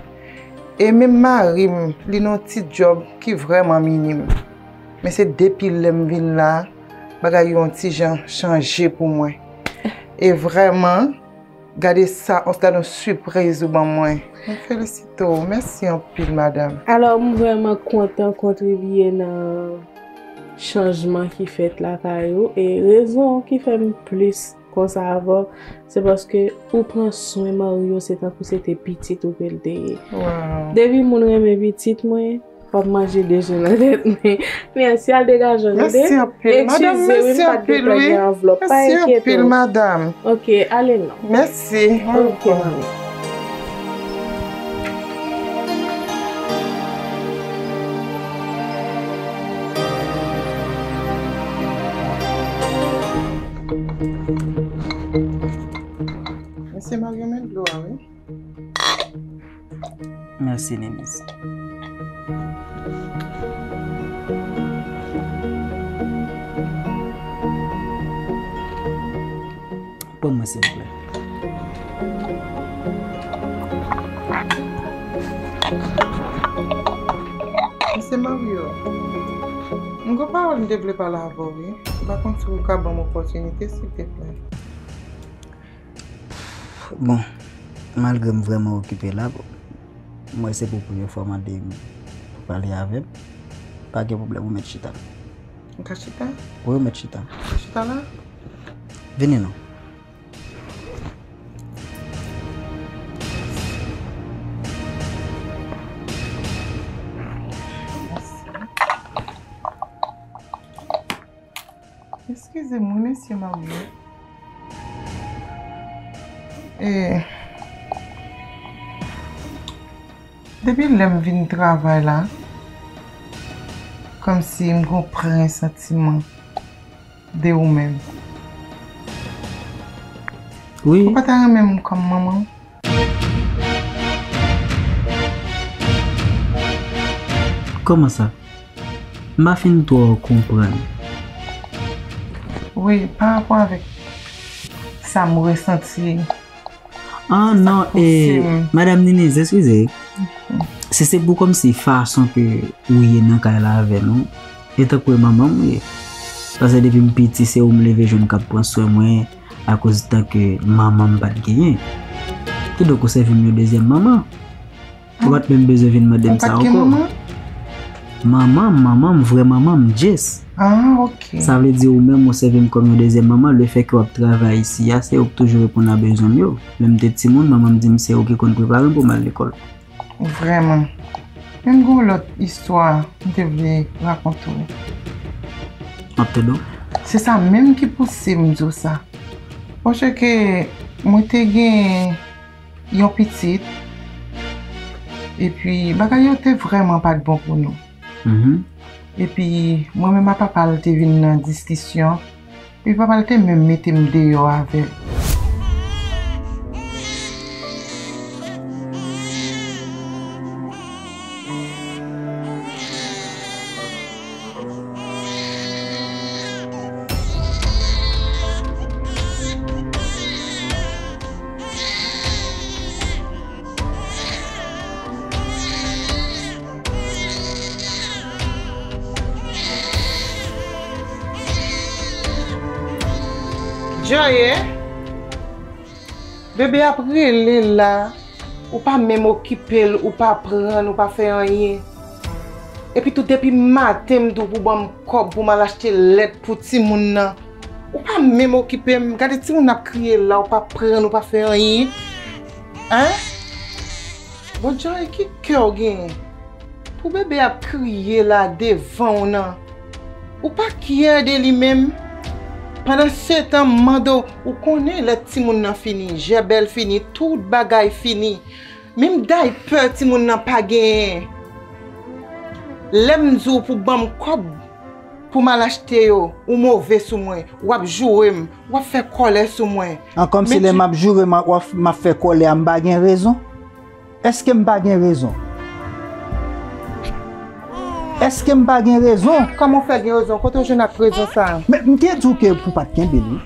E menm mari m, li nan yon ti djòb ki vrèman minim. Men se depi lè m vin la, bagay yo yon ti jan chanje pou mwen. E vrèman, gade sa, gade yon sipriz ou ban mwen. Mwen felisite w. Mèsi anpil, madanm. Alò, m vrèman kontan kontribye nan chanjman ki fèt lakay ou. E rezon ki fè m plis konsa avè w, se paske ou pran swen Mario, se tankou se te pitit ou ke l te ye. Wow. Depi moun renmen pitit mwen, w ap manje de je nan tèt mwen. Mèsi, al degaje w, tande? Mèsi anpil, madanm. Eskize, wi, m pa t gentan gen anvlòp. Pa enkyete w. Mèsi anpil, madanm. Ok, ale non. Mèsi. Ok, manmi. Mesye Mario, men dlo a, wi. Mèsi, Niniz. Ban mwen, silvouplè. Mesye Mario, m gon pawòl m te vle pale avè w, wi. M pa konn si w ka ban m opòtinite, silteplè. Bon, malgre m vrèman okipe la, m wè se pou premye fwa w mande m pou pale avè m. Pa gen pwoblèm, ou mèt chita. M ka chita? Wi, ou mèt chita. Chita la? Vini non. Eskize m wi, mesye Mario. E, depi lè m vin travay la, kòmsi m gon presantiman de ou menm. Wi. Ou pa ta renmen m kòm manman w? Kòman sa? M pa fin twò konprann. Wi, pa rapò avèk sa m resanti. Ah non, e, madanm Niniz, eskize. Si se pou kòmsi fason ke ou ye nan kay la avè nou, e tankou e manman m ou ye. Paske depi m piti, se ou m leve jwenn k ap pran swen mwen, akoz tanke manman m pa t genyen. Kidonk, ou sèvi m yon dezyèm manman. Ou pa t menm bezwen vin mande m sa ankò. Ou pa t gen manman? Manman m, manman m, vrè manman m, Jess. Ah, ok. Sa vle di ou menm ou sèvi m kòm yon dezyèm manman, lefètke w ap travay isi a, se ou k toujou reponn a bezwen m yo. Lè m te timoun, manman m di m se ou ki konn prepare m pou m al lekòl. Vrèman. Men m gen yon lòt istwa m te vle rakonte w. M ap tande w. Se sa menm ki pouse m di w sa. Paske mwen te gen yon pitit, epi bagay yo te vrèman pa t bon pou nou. Mhm. Epi, mwen menm ak papa l te vin nan diskisyon. Epi papa l te menm mete m deyò avè l. Joye, bebe ap rele la, ou pa menm okipe l, ou pa pran l, ou pa fè anyen. Epi tou depi maten m di w pou ban m kòb pou m al achte lèt pou timoun nan. Ou pa menm okipe m. Gade timoun nan ap kriye la, ou pa pran l, ou pa fè anyen. Hein? Bon, Joy, ki kè w genyen? Pou bebe ap kriye la devan w nan, ou pa kyè de li menm? Pandan se tan, m mande w, ou konnen lèt timoun nan fini, jèbèl fini, tout bagay fini. Menm daypè timoun nan pa genyen. Lè m di w pou ban m kòb pou m al achte yo, ou move sou mwen, w ap joure m, w ap fè kòlè sou mwen. An, kòmsi lè m ap joure, m ap, w ap, m ap fè kòlè a, m pa gen rezon? Èske m pa gen rezon? Èske m pa gen rezon? Kòman w fè gen rezon? Kote w jwenn ak rezon sa a? Men, m te di w ke pou w pa t kenbe l, wi.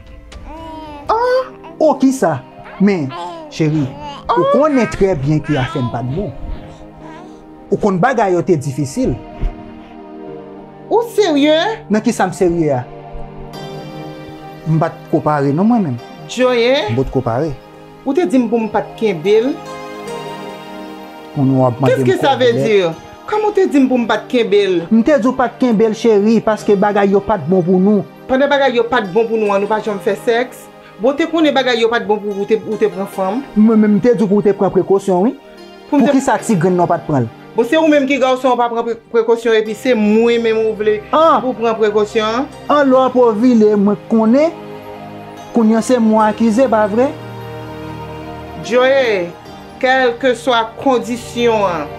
An! O, kisa? Men, cheri, ou konnen trè byen ke afè m pa t bon. Ou konn bagay yo te difisil. Ou serye? Nan kisa m serye a? M pa t ko pare non, mwen menm. Joye? M potko pare. Ou te di m pou m pa t kenbe l. Kounye w ap mande m kòb lèt. Qu'est-ce que ça veut dire? Kòman w te di m pou m pa t kenbe l? M te di w pa t kenbe l, cheri, paske bagay yo pa t bon pou nou. Pandan bagay yo pa t bon pou nou an, nou pa janm fè sèks? Bon, w te konnen bagay yo pa t bon pou ou, ou te, ou te pran fanm? Mwen menm, m te di w pou w te pran prekosyon, wi. Pou m te... Poukisa ti grenn nan w pa t pran l? Bon, se ou menm ki gason, w pa pran pre-, prekosyon, epi se mwen menm ou vle pou pran prekosyon an? An, lè w ap ovile, mwen konnen. Kounye a se mwen w akize, pa vre? Joye, kèlkeswa kondisyon an,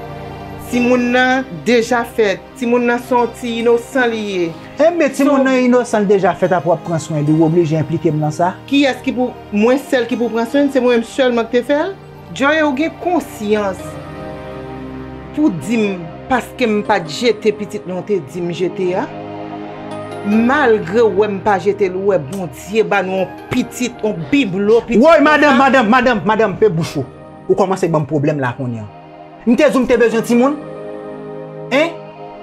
timoun nan deja fèt. Timoun nan se yon ti inosan li ye. Enben, timoun nan inosan, l deja fèt, apre w ap pran swen li, ou oblije enplike m nan sa? Kiyès ki pou, mwen sèl ki pou pran swen l? Se mwen menm sèlman ki te fè l? Joye, ou gen konsyans pou di m, paske m pa t jete pitit lan w te di m jete a? Malgre w wè m pa jete l, ou wè Bondye ba nou yon pitit, yon biblo pitit konsa. Woy, madanm, madanm, madanm, madanm, pe bouch ou. Ou kòmanse ban m pwoblèm la kounye a. M te di w m te bezwen timoun? Hein?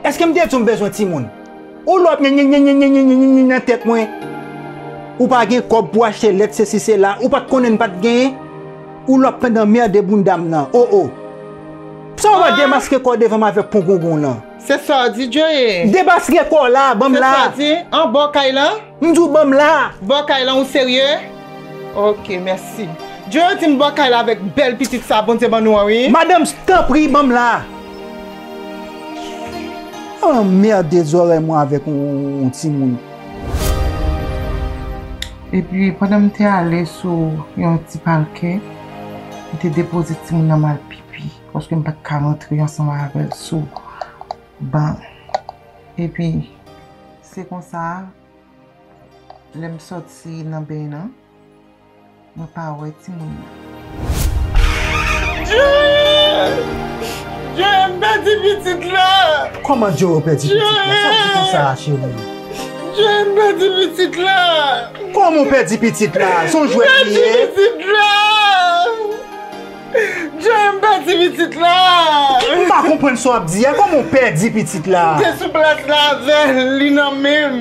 Èske m te di w m bezwen timoun? Ou lòp nyenyenyenyenyenyenyenyen nan tèt mwen. Ou pa gen kòb pou achte lèt, sesi, sela. Ou pa t konnen n pa t genyen? Ou lòp pandan mède bounda m nan. O, o. Sa w ap demaske kò w devan m avèk pongongon w lan? Se sa w di, Joye? Demaske kò w la, ban m la. Se sa w di? An, bò kay lan? M di w ban m la. Bò kay lan, ou serye? Ok, mèsi. Joye di m bò kay la avèk bèl pitit sa Bondye ban nou an, wi. Madanm, tanpri, ban m la. Anmède zòrèy mwen avèk yon, yon timoun. Epi, pandan m te ale sou yon ti palkè, m te depoze timoun nan m al pipi, paske m pa t ka rantre ansanm avè l sou ban. Epi, se konsa, lè m sòti nan beny nan, mwen pa wè timoun nan. Joe! Joe, m pèdi pitit la! Kòman Joe pèdi pitit la? Sa w di konsa a, cheri? Joe, m pèdi pitit la! Kòman w pèdi pitit la? Se yon jwèt li ye? M pèdi pitit la! Joe, m pèdi pitit la! M pa konprann sa w ap di a. Kòman w pèdi pitit la? M te sou plas la avè l, li nan men m.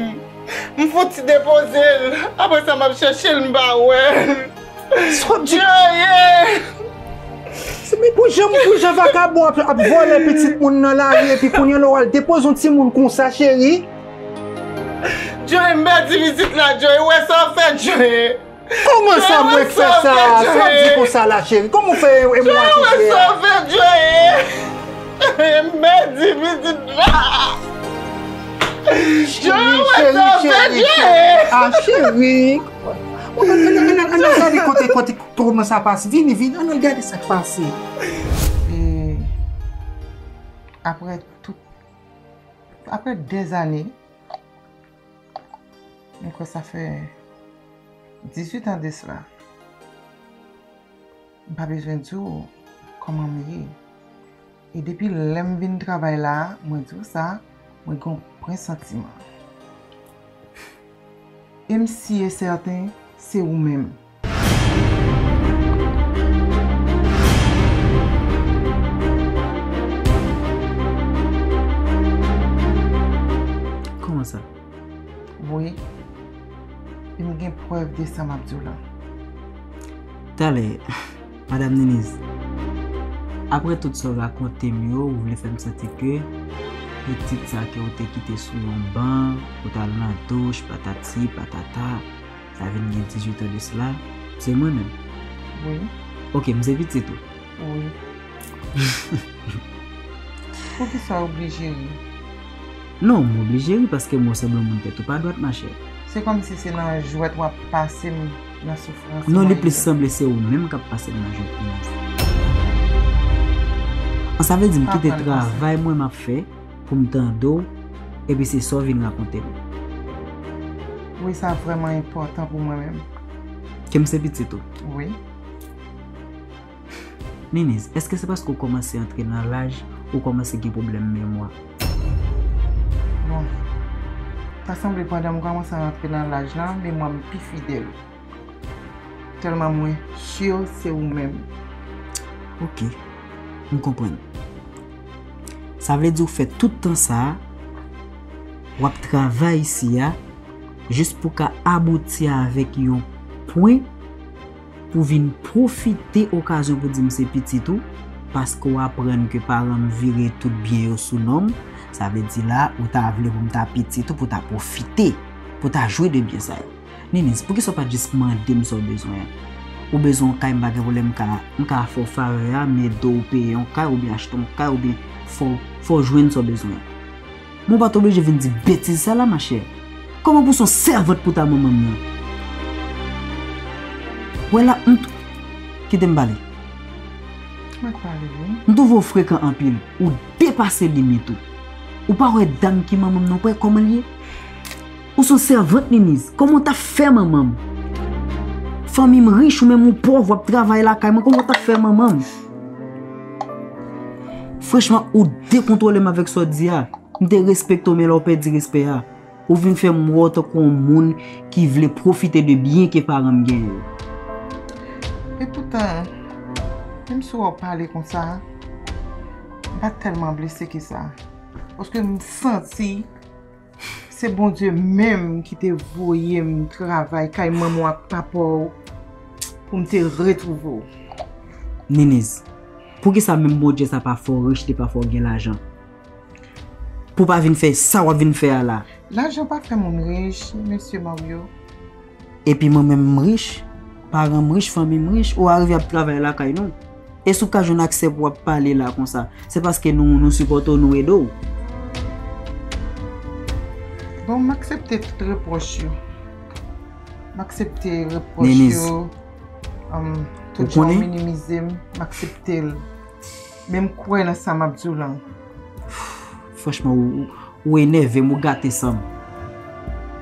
M fouti depoze l. Apre sa, m ap chèche l, m pa wè l. Sa w ap di? Joe! Se men pou jan, pou jan vakabon ap, ap vòlè pitit moun nan lari, epi kounye a lè w al depoze yon timoun konsa, cheri. Joe, m pèdi pitit la, Joe. Ou wè sa w fè, Joe? Kòman sa mwen k fè sa? Sa w ap di konsa la, cheri? Kòman w fè e mwen ki fè a? Joe, ou wè sa w fè, Joe? M pèdi pitit la. Joe, ou wè sa w fè, Joe? Ah, cheri. Ann al, ann al, ann al gade kote, kote, kòman sa pase. Vini, vini, ann al gade sa k pase. E apre tout Apre dèzane, mwen kwè sa fè dizuit an de sila, m pa bezwen di w kòman m ye. E depi lè m vin travay la a, mwen di w sa, mwen gen yon presantiman. E m si e sèten, se ou menm. Kòman sa? Wi. E m gen prèv de sa m ap di w la. Talè, Madam Niniz, apre tout sa w rakonte m yo, ou vle fè m santi ke pitit sa ke w te kite sou yon ban, ou t al nan douch, patati, patata, sa vin gen dizuit an de sila, se mwen menm. Wi. Oke, m se pitit ou. Wi. Poukisa w oblije ri? Non, m oblije ri paske m wè w sanble yon moun tèt ou pa dwat, machè. Se kòmsi se nan jwèt w ap pase m nan soufrans mwen ye. Non, li plis sanble se ou menm k ap pase m nan jwèt, Niniz. An, sa vle di m kite travay mwen m ap fè pou m tande w, epi se sa w vin rakonte m. Wi, sa vrèman enpòtan pou mwen menm. Ke m se pitit ou? Wi. Niniz, èske se paske w kòmanse antre nan laj ou kòmanse gen pwoblèm memwa? Bon, ta sanble pandan m kòmanse antre nan laj la, memwa m pi fidèl. Tèlman mwen si se ou menm. Oke, m konprann. Sa vle di w fè tout tan sa a, w ap travay isi a, jis pou ka abouti avèk yon pwen pou vin pwofite okazyon pou di m se pitit ou, paske w aprann ke paran m vire tout byen yo sou non m, sa vle di la, ou ta vle pou m ta pitit ou, pou ta pwofite, pou ta jwi de byen sa yo. Niniz, poukisa w pa t jis mande m sa w bezwen an? Ou bezwen yon kay, m pa gen pwoblèm, m ka, m ka fè w favè a, m ede w peye yon kay, oubyen achte yon kay, oubyen fè w, fè w jwenn sa w bezwen an. Men w pa t oblije vin di betiz sa la, machè. Kòman pou se yon sèvant pou ta manman m nan? Wè la, m t-, kite m pale. Mwen pale, wi. M twouve w frekan anpil. Ou depase limit ou. Ou pa wè dam ki manman m nan, ou pa wè kòman l ye? Ou se yon sèvant, Niniz. Kòman w t ap fè manman m? Fanmi m rich, ou menm ou pòv, w ap travay lakay mwen. Kòman w t ap fè manman m? Franchman, ou dekontwole m avèk sa w di a. M te respekte w, men la w pèdi respè a. Ou vin fè m wè w tankou yon moun ki vle pwofite de byen ke paran m genyen yo. Epoutan, menm si w ap pale konsa, m pa tèlman blese ke sa. Paske m santi se Bondye menm ki te voye m travay kay manman w ak papa w pou m te retwouve w. Niniz, poukisa menm Bondye sa pa fè w rich, li pa fè w gen lajan? Pou w pa vin fè sa w ap vin fè a la. Lajan pa fè moun rich, mesye Mario. Epi mwen menm m rich, paran m rich, fanmi m rich, ou arive ap travay lakay nou. E si w ka jwenn aksè pou w ap pale la konsa, se paske nou, nou sipòte w, nou ede w. Bon, m aksepte tout repwòch yo. M aksepte repwòch yo. Niniz, um, tout jan w minimize m, m aksepte l. Men m kwè nan sa m ap di w lan. Franchman, ou, ou, ou enève m, ou gate san m.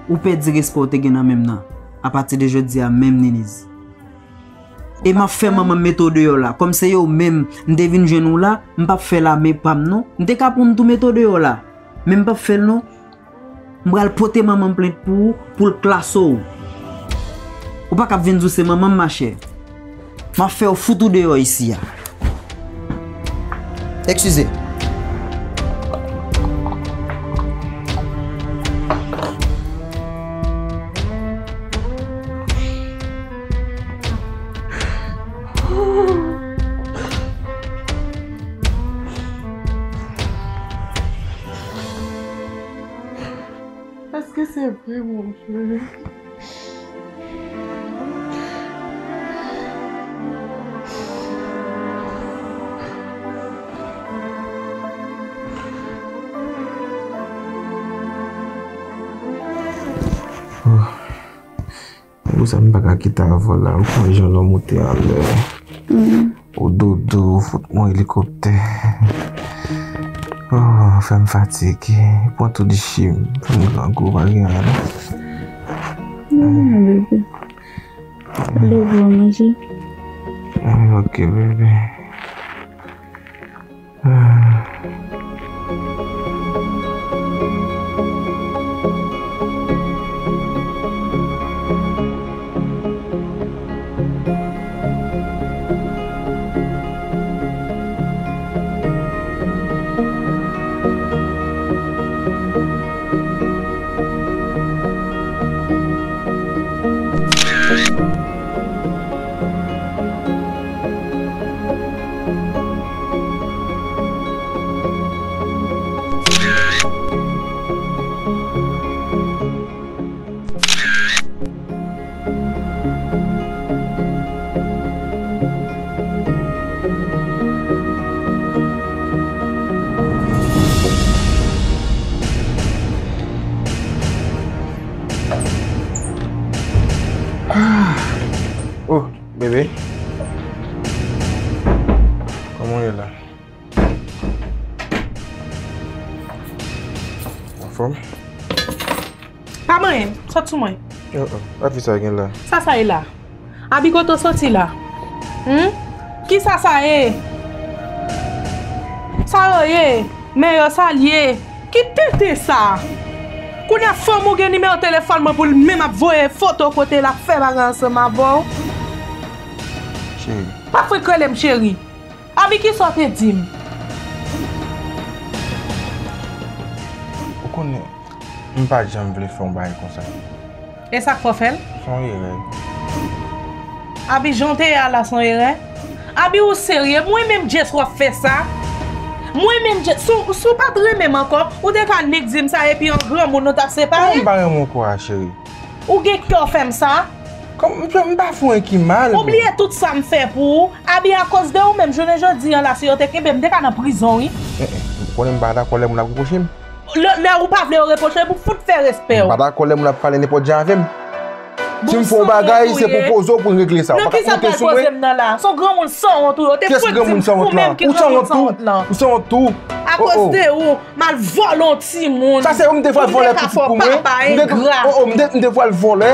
Ou pèdi respè w te gen nan men m nan. Apati de jodi a menm, Niniz. E m ap fè manman m mete w deyò la. Kòm se yo menm, m te vin jwenn ou la, m p ap fè lame pa m non. M te ka pou m tou mete w deyò la. Men m p ap fè l non. M pral pote manman m plent pou ou, pou l klase w. Ou pa kab vin di w se manman m, machè. M ap fè w fout ou deyò isi a. Eskize. Èske se vre, Bondye? Oh. Pou sa m pa ka kite avè w la, ou konn jan lòm ou te anlè. Ou dodo, ou fout mwen elikoptè. Oh, fè m fatige. Pran tout ji m. Fè m grangou, pa gen anyen non. Non, bebe. Leve w manje. Ah, ok, bebe. Ah. Oh, bebe. Kòman w ye la? Anfòm? Pa manyen m, sot sou mwen. Oh, oh, pa fi sa gen la. Sa sa ye la? Abi, kote w soti la? Hmm? Kisa sa ye? Sa yo ye? Men yo sa l ye? Ki tenten sa? Kounye a fanm ou gen nimewo telefòn mwen pou l menm ap voye foto kote l ap fè bagay ansanm avè w? Cheri. Pa fenk rele m cheri. Abi, kisa w te di m? Ou konnen, m pa janm vle fè yon bagay konsa. E sa k fè w fè l? Se yon erè. Abi, jan w te ye a la, se yon erè? Abi, ou serye? Mwen menm Jess w ap fè sa? Mwen menm Jess, si w, si w pa t renmen m ankò, ou te ka nik di m sa, epi an granmoun nou t ap separe? Kòman m pa renmen w ankò a, cheri? Ou gen kè w fè m sa? Kòm, m, m pa fè w anyen ki mal, men. Ou bliye tout sa m fè pou ou? Abi, akoz de ou menm, jounen jodi a la, si yo te kenbe m, m te ka nan prizon, wi. Eh, eh, ou konnen m pa dakò lè moun ap repwoche m. Lè, lè ou pa vle yo repwoche, pou fout fè respè w. M pa dakò lè moun ap pale nenpòt jan avè m. Si m fè yon bagay, se pou poze w pou n regle sa. Ou pa ka konte sou mwen. Nan kisa m pral poze m nan la? Se yon granmoun sanwont ou ye. Ou te fouti m ou menm ki granmoun sanwont lan. Ou sanwont tou. Akoz de ou, m al vòlè yon timoun. Sa se ou m te fè al vòlè pitit pou mwen? M te, oh, oh, m te, m te fè al vòlè.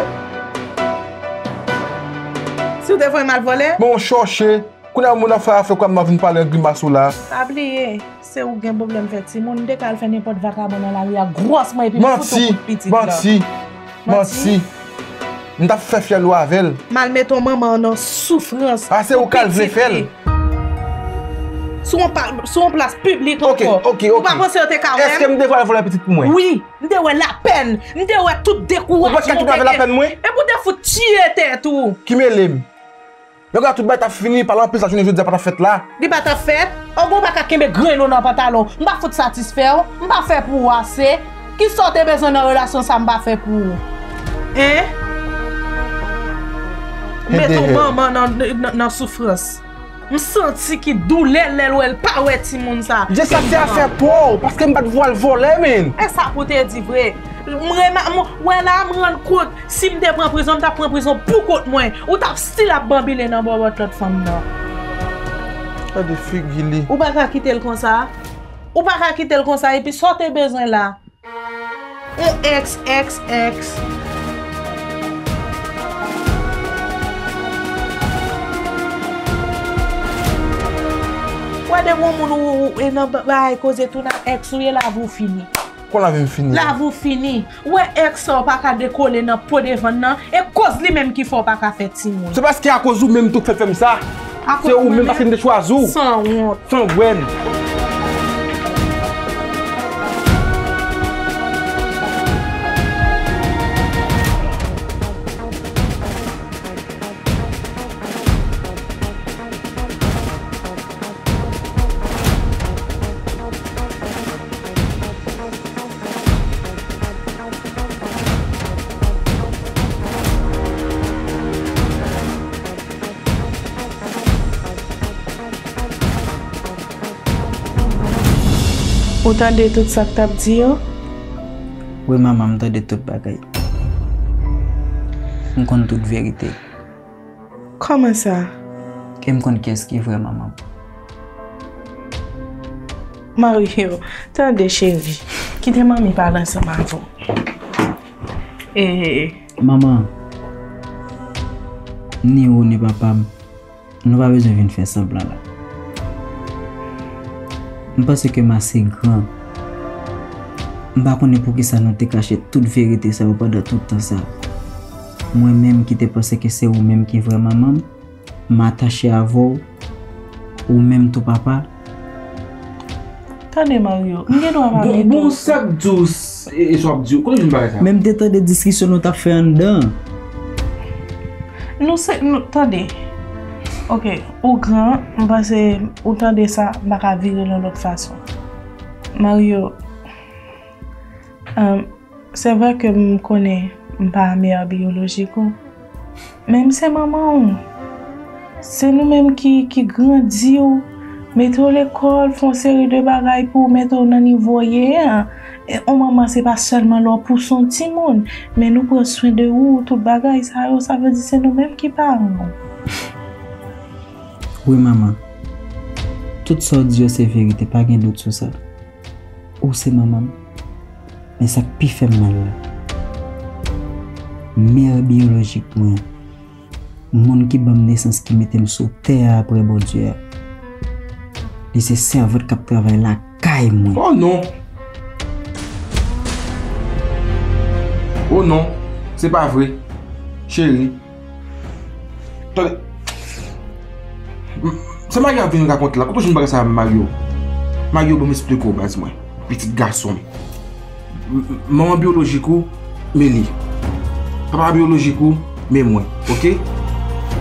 Si w te voye m al vòlè? Men w chòche. Kounye a moun ap fè afè kwa m ap vin pale an grimas ou la. Pa bliye, se ou gen pwoblèm fè timoun. M te ka al fè nenpòt vakabon nan lari a gwòs mwen epi m fout ou kout pitit lan. Manti, manti, manti. M t ap fè fyèl ou avè l. M al mete yon manman nan soufrans. A, se ou k al vle fè l. Sou yon pa, sou yon plas piblik ankò. Ok, ok, ok. Ou pa panse yo te ka wè m? Èske m te vle vòlè pitit pou mwen? Wi, m te wè lapèn. M te wè tout dekourajman ou te gen. Ou pa t ka kite m avè lapèn mwen? Epi w te fout tiye tèt ou. Ki mele m? Lè w gade tout bagay t ap fini, pale anpil sa jounen jodi a pa t ap fèt la. Li pa t ap fèt? Oke, w pa ka kenbe grenn ou nan pantalon. M pa fout satisfè w? M pa fè pou ou ase? Kisa w te bezwen nan relasyon sa m pa fè pou ou? Hein? Mete yon manman nan, nan, nan soufrans. M santi ki doulè lè l wè l pa wè timoun sa. Jess, sa se afè pa w, paske m pa t vle al vòlè, men. E sa pou te di vre. M rema-, m wè la, m rann kont, si m te pran prizon, m t ap pran prizon pou kont mwen. Ou t ap still ap banbile nan bòbòt lòt fanm nan. Gade figi li. Ou pa ka kite l konsa. Ou pa ka kite l konsa, epi sa w te bezwen la? Yon ex, ex, ex. Wè depi yon moun ou, ou, e nan ba-, bagay koze tou nan ex ou ye, lavi w fini. Kon lavi m fini? Lavi w fini. Ou wè ex sa w pa ka dekole nan po devan l nan, e koz li menm ki fè w pa ka fè timoun. Se paske akoz ou menm tou k fè fè m sa. Se ou menm paske m te chwazi w. Sanwont. Sanwont. Ou tande tout sa k t ap di yo? Wi, manman, m tande tout bagay. M konn tout verite. Kòman sa? Ke m konn kiyès ki vrè manman m. Mario, tande cheri, kite manmi pale ansanm avè w. E Manman, ni ou ni papa m, nou pa bezwen vin fè sanblan la. M panse ke m ase gran. M pa konnen poukisa nou te kache tout verite sa yo pandan tout tan sa. Mwen menm ki te panse ke se ou menm ki vrè manman m, m atache avè w, ou menm tou papa. Tande Mario, m gen dwa pa Bon, mete bon, w. Sa k di w, s- e, e sa w ap di w. Kote w jwenn bagay sa? Men m te tande diskisyon nou t ap fè anndan. Nou se, nou, tande. Ok, ou gran, m panse ou tande sa, m pa ka vire l yon lòt fason. Mario, um, se vre ke m konnen m pa mè biyolojik ou, men m se manman w. Se nou menm ki, ki grandi w, mete w lekòl, fè yon seri de bagay pou w mete w nan nivo w ye a. E yon manman se pa sèlman lè w pouse yon timoun, men nou pran swen de ou, tout bagay sa yo, sa vle di se nou menm ki paran w. Wi, manman. Tout sa w di yo se verite, pa gen dout sou sa. Ou se manman m. Men sa k pi fè m mal la, mè biyolojik mwen, moun ki ban m nesans, ki mete m sou tè a apre Bondye a, li se sèvant k ap travay lakay mwen. Oh non! Oh non! Se pa vre, cheri. Tande. M- Sa Mario ap vin rakonte la? Kote w jwenn bagay sa a, Mario? Mario, ban m esplike w, baz mwen. Pitit gason m. M- m- Manman biyolojik ou, men li. Papa biyolojik ou, men mwen. Ok?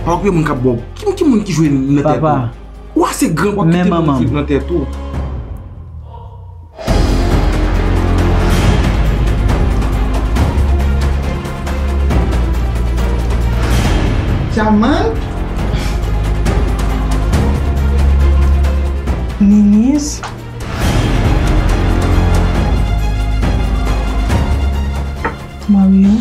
Pa okipe moun k ap ba w. Ki, ki moun ki jwe nan tèt ou? Papa. Ou ase gran pou w ap kite moun ki nan tèt ou. Djaman? Ninis? Mario?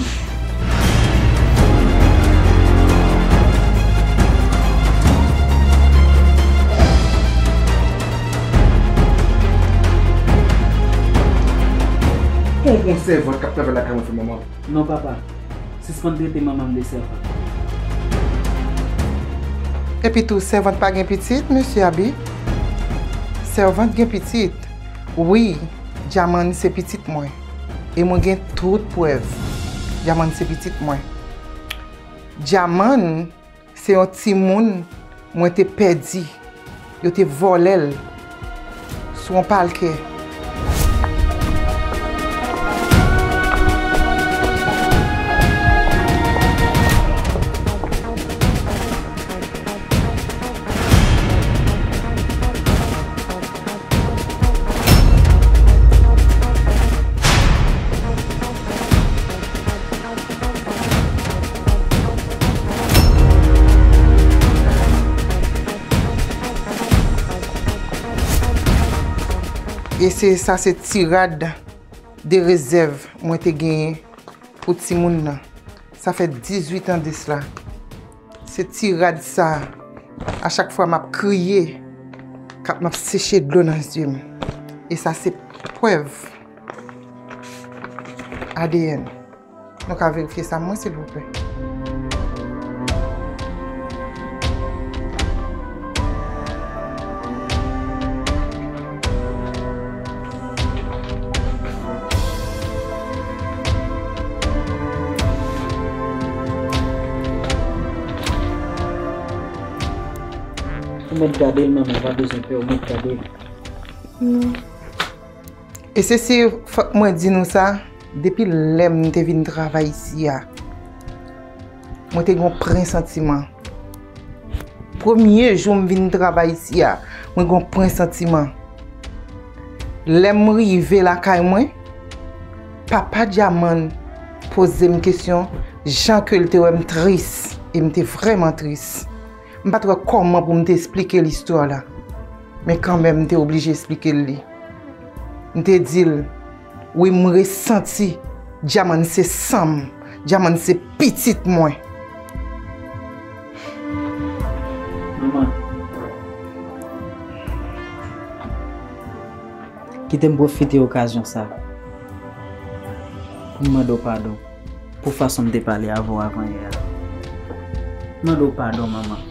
Kon w gon sèvant k ap travay lakay mwen fè manman? Non, papa. Sispann trete manman m de sèvant. Epi tou, sèvant pa gen pitit, mesye Abi? Sèvant gen pitit. Wi, Djaman se pitit mwen. E mwen gen tout prèv. Djaman se pitit mwen. Djaman se yon timoun mwen te pèdi. Yo te vòlè l sou yon palkè. E se sa, se ti rad de rezèv mwen te genyen pou timoun nan. Sa fè dizuit an de sila. Se ti rad sa, a chak fwa m ap kriye, k ap, m ap seche dlo nan zye m. E sa se prèv A D N. Nou ka verifye sa mwen, silvouplè? Ou mèt gade l, manman, ou pa bezwen pè, ou mèt gade l. Non. E se si, fòk mwen di nou sa, depi lè m te vin travay isi a, mwen te gon presantiman. Premye jou m vin travay isi a, mwen gon presantiman. Lè m rive lakay mwen, papa Djaman poze m kesyon, jan ke l te wè m tris, e m te vrèman tris. M pa t wè kòman pou m te esplike l istwa la. Men kanmenm, m te oblije esplike l li. M te di l, wi, m resanti Djaman se san m, Djaman se pitit mwen. Manman, Kite m pwofite okazyon sa pou m mande w padon pou fason m te pale avè w avan yè a. M mande w padon, manman.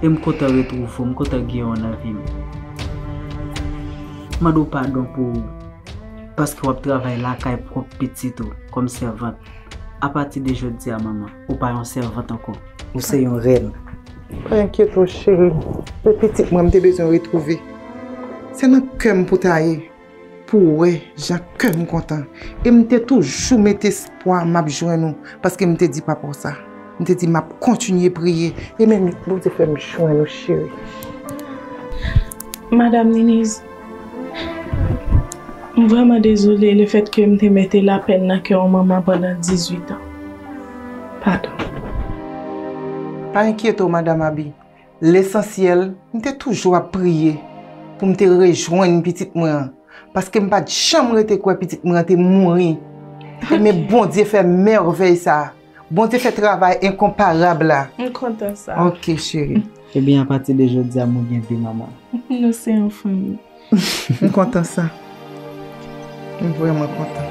E m kontan retwouve w, m kontan gen w nan vi m. M mande w padon pou paske w ap travay lakay pwòp pitit ou kòm sèvant. Apati de jodi a, manman, ou pa yon sèvant ankò. Ou se yon rèn. Pa enkyete w, cheri. Se pitit mwen m te bezwen retwouve. Se nan kè m pou ta ye, pou w wè jan kè m kontan. E m te toujou mete espwa m ap jwenn ou, paske m te di papa w sa. M te di m ap kontinye priye. E men Bondye fè m jwenn ou, cheri. Madam Niniz, m vrèman dezole lefètke m te mete lapèn nan kè yon manman pandan dizuit an. Padon. Pa enkyete w, Madanm Abi. Lesansyèl, m te toujou ap priye pou m te rejwenn pitit mwen an, paske m pa t janm rete kwè pitit mwen an te mouri. E men Bondye fè mèvèy sa a. Bondye fè travay enkonparab la. M kontan sa. Ok, cheri. Ebyen, apati de jodi a, mwen gen de manman. Nou se yon fanmi. M kontan sa. M vrèman kontan.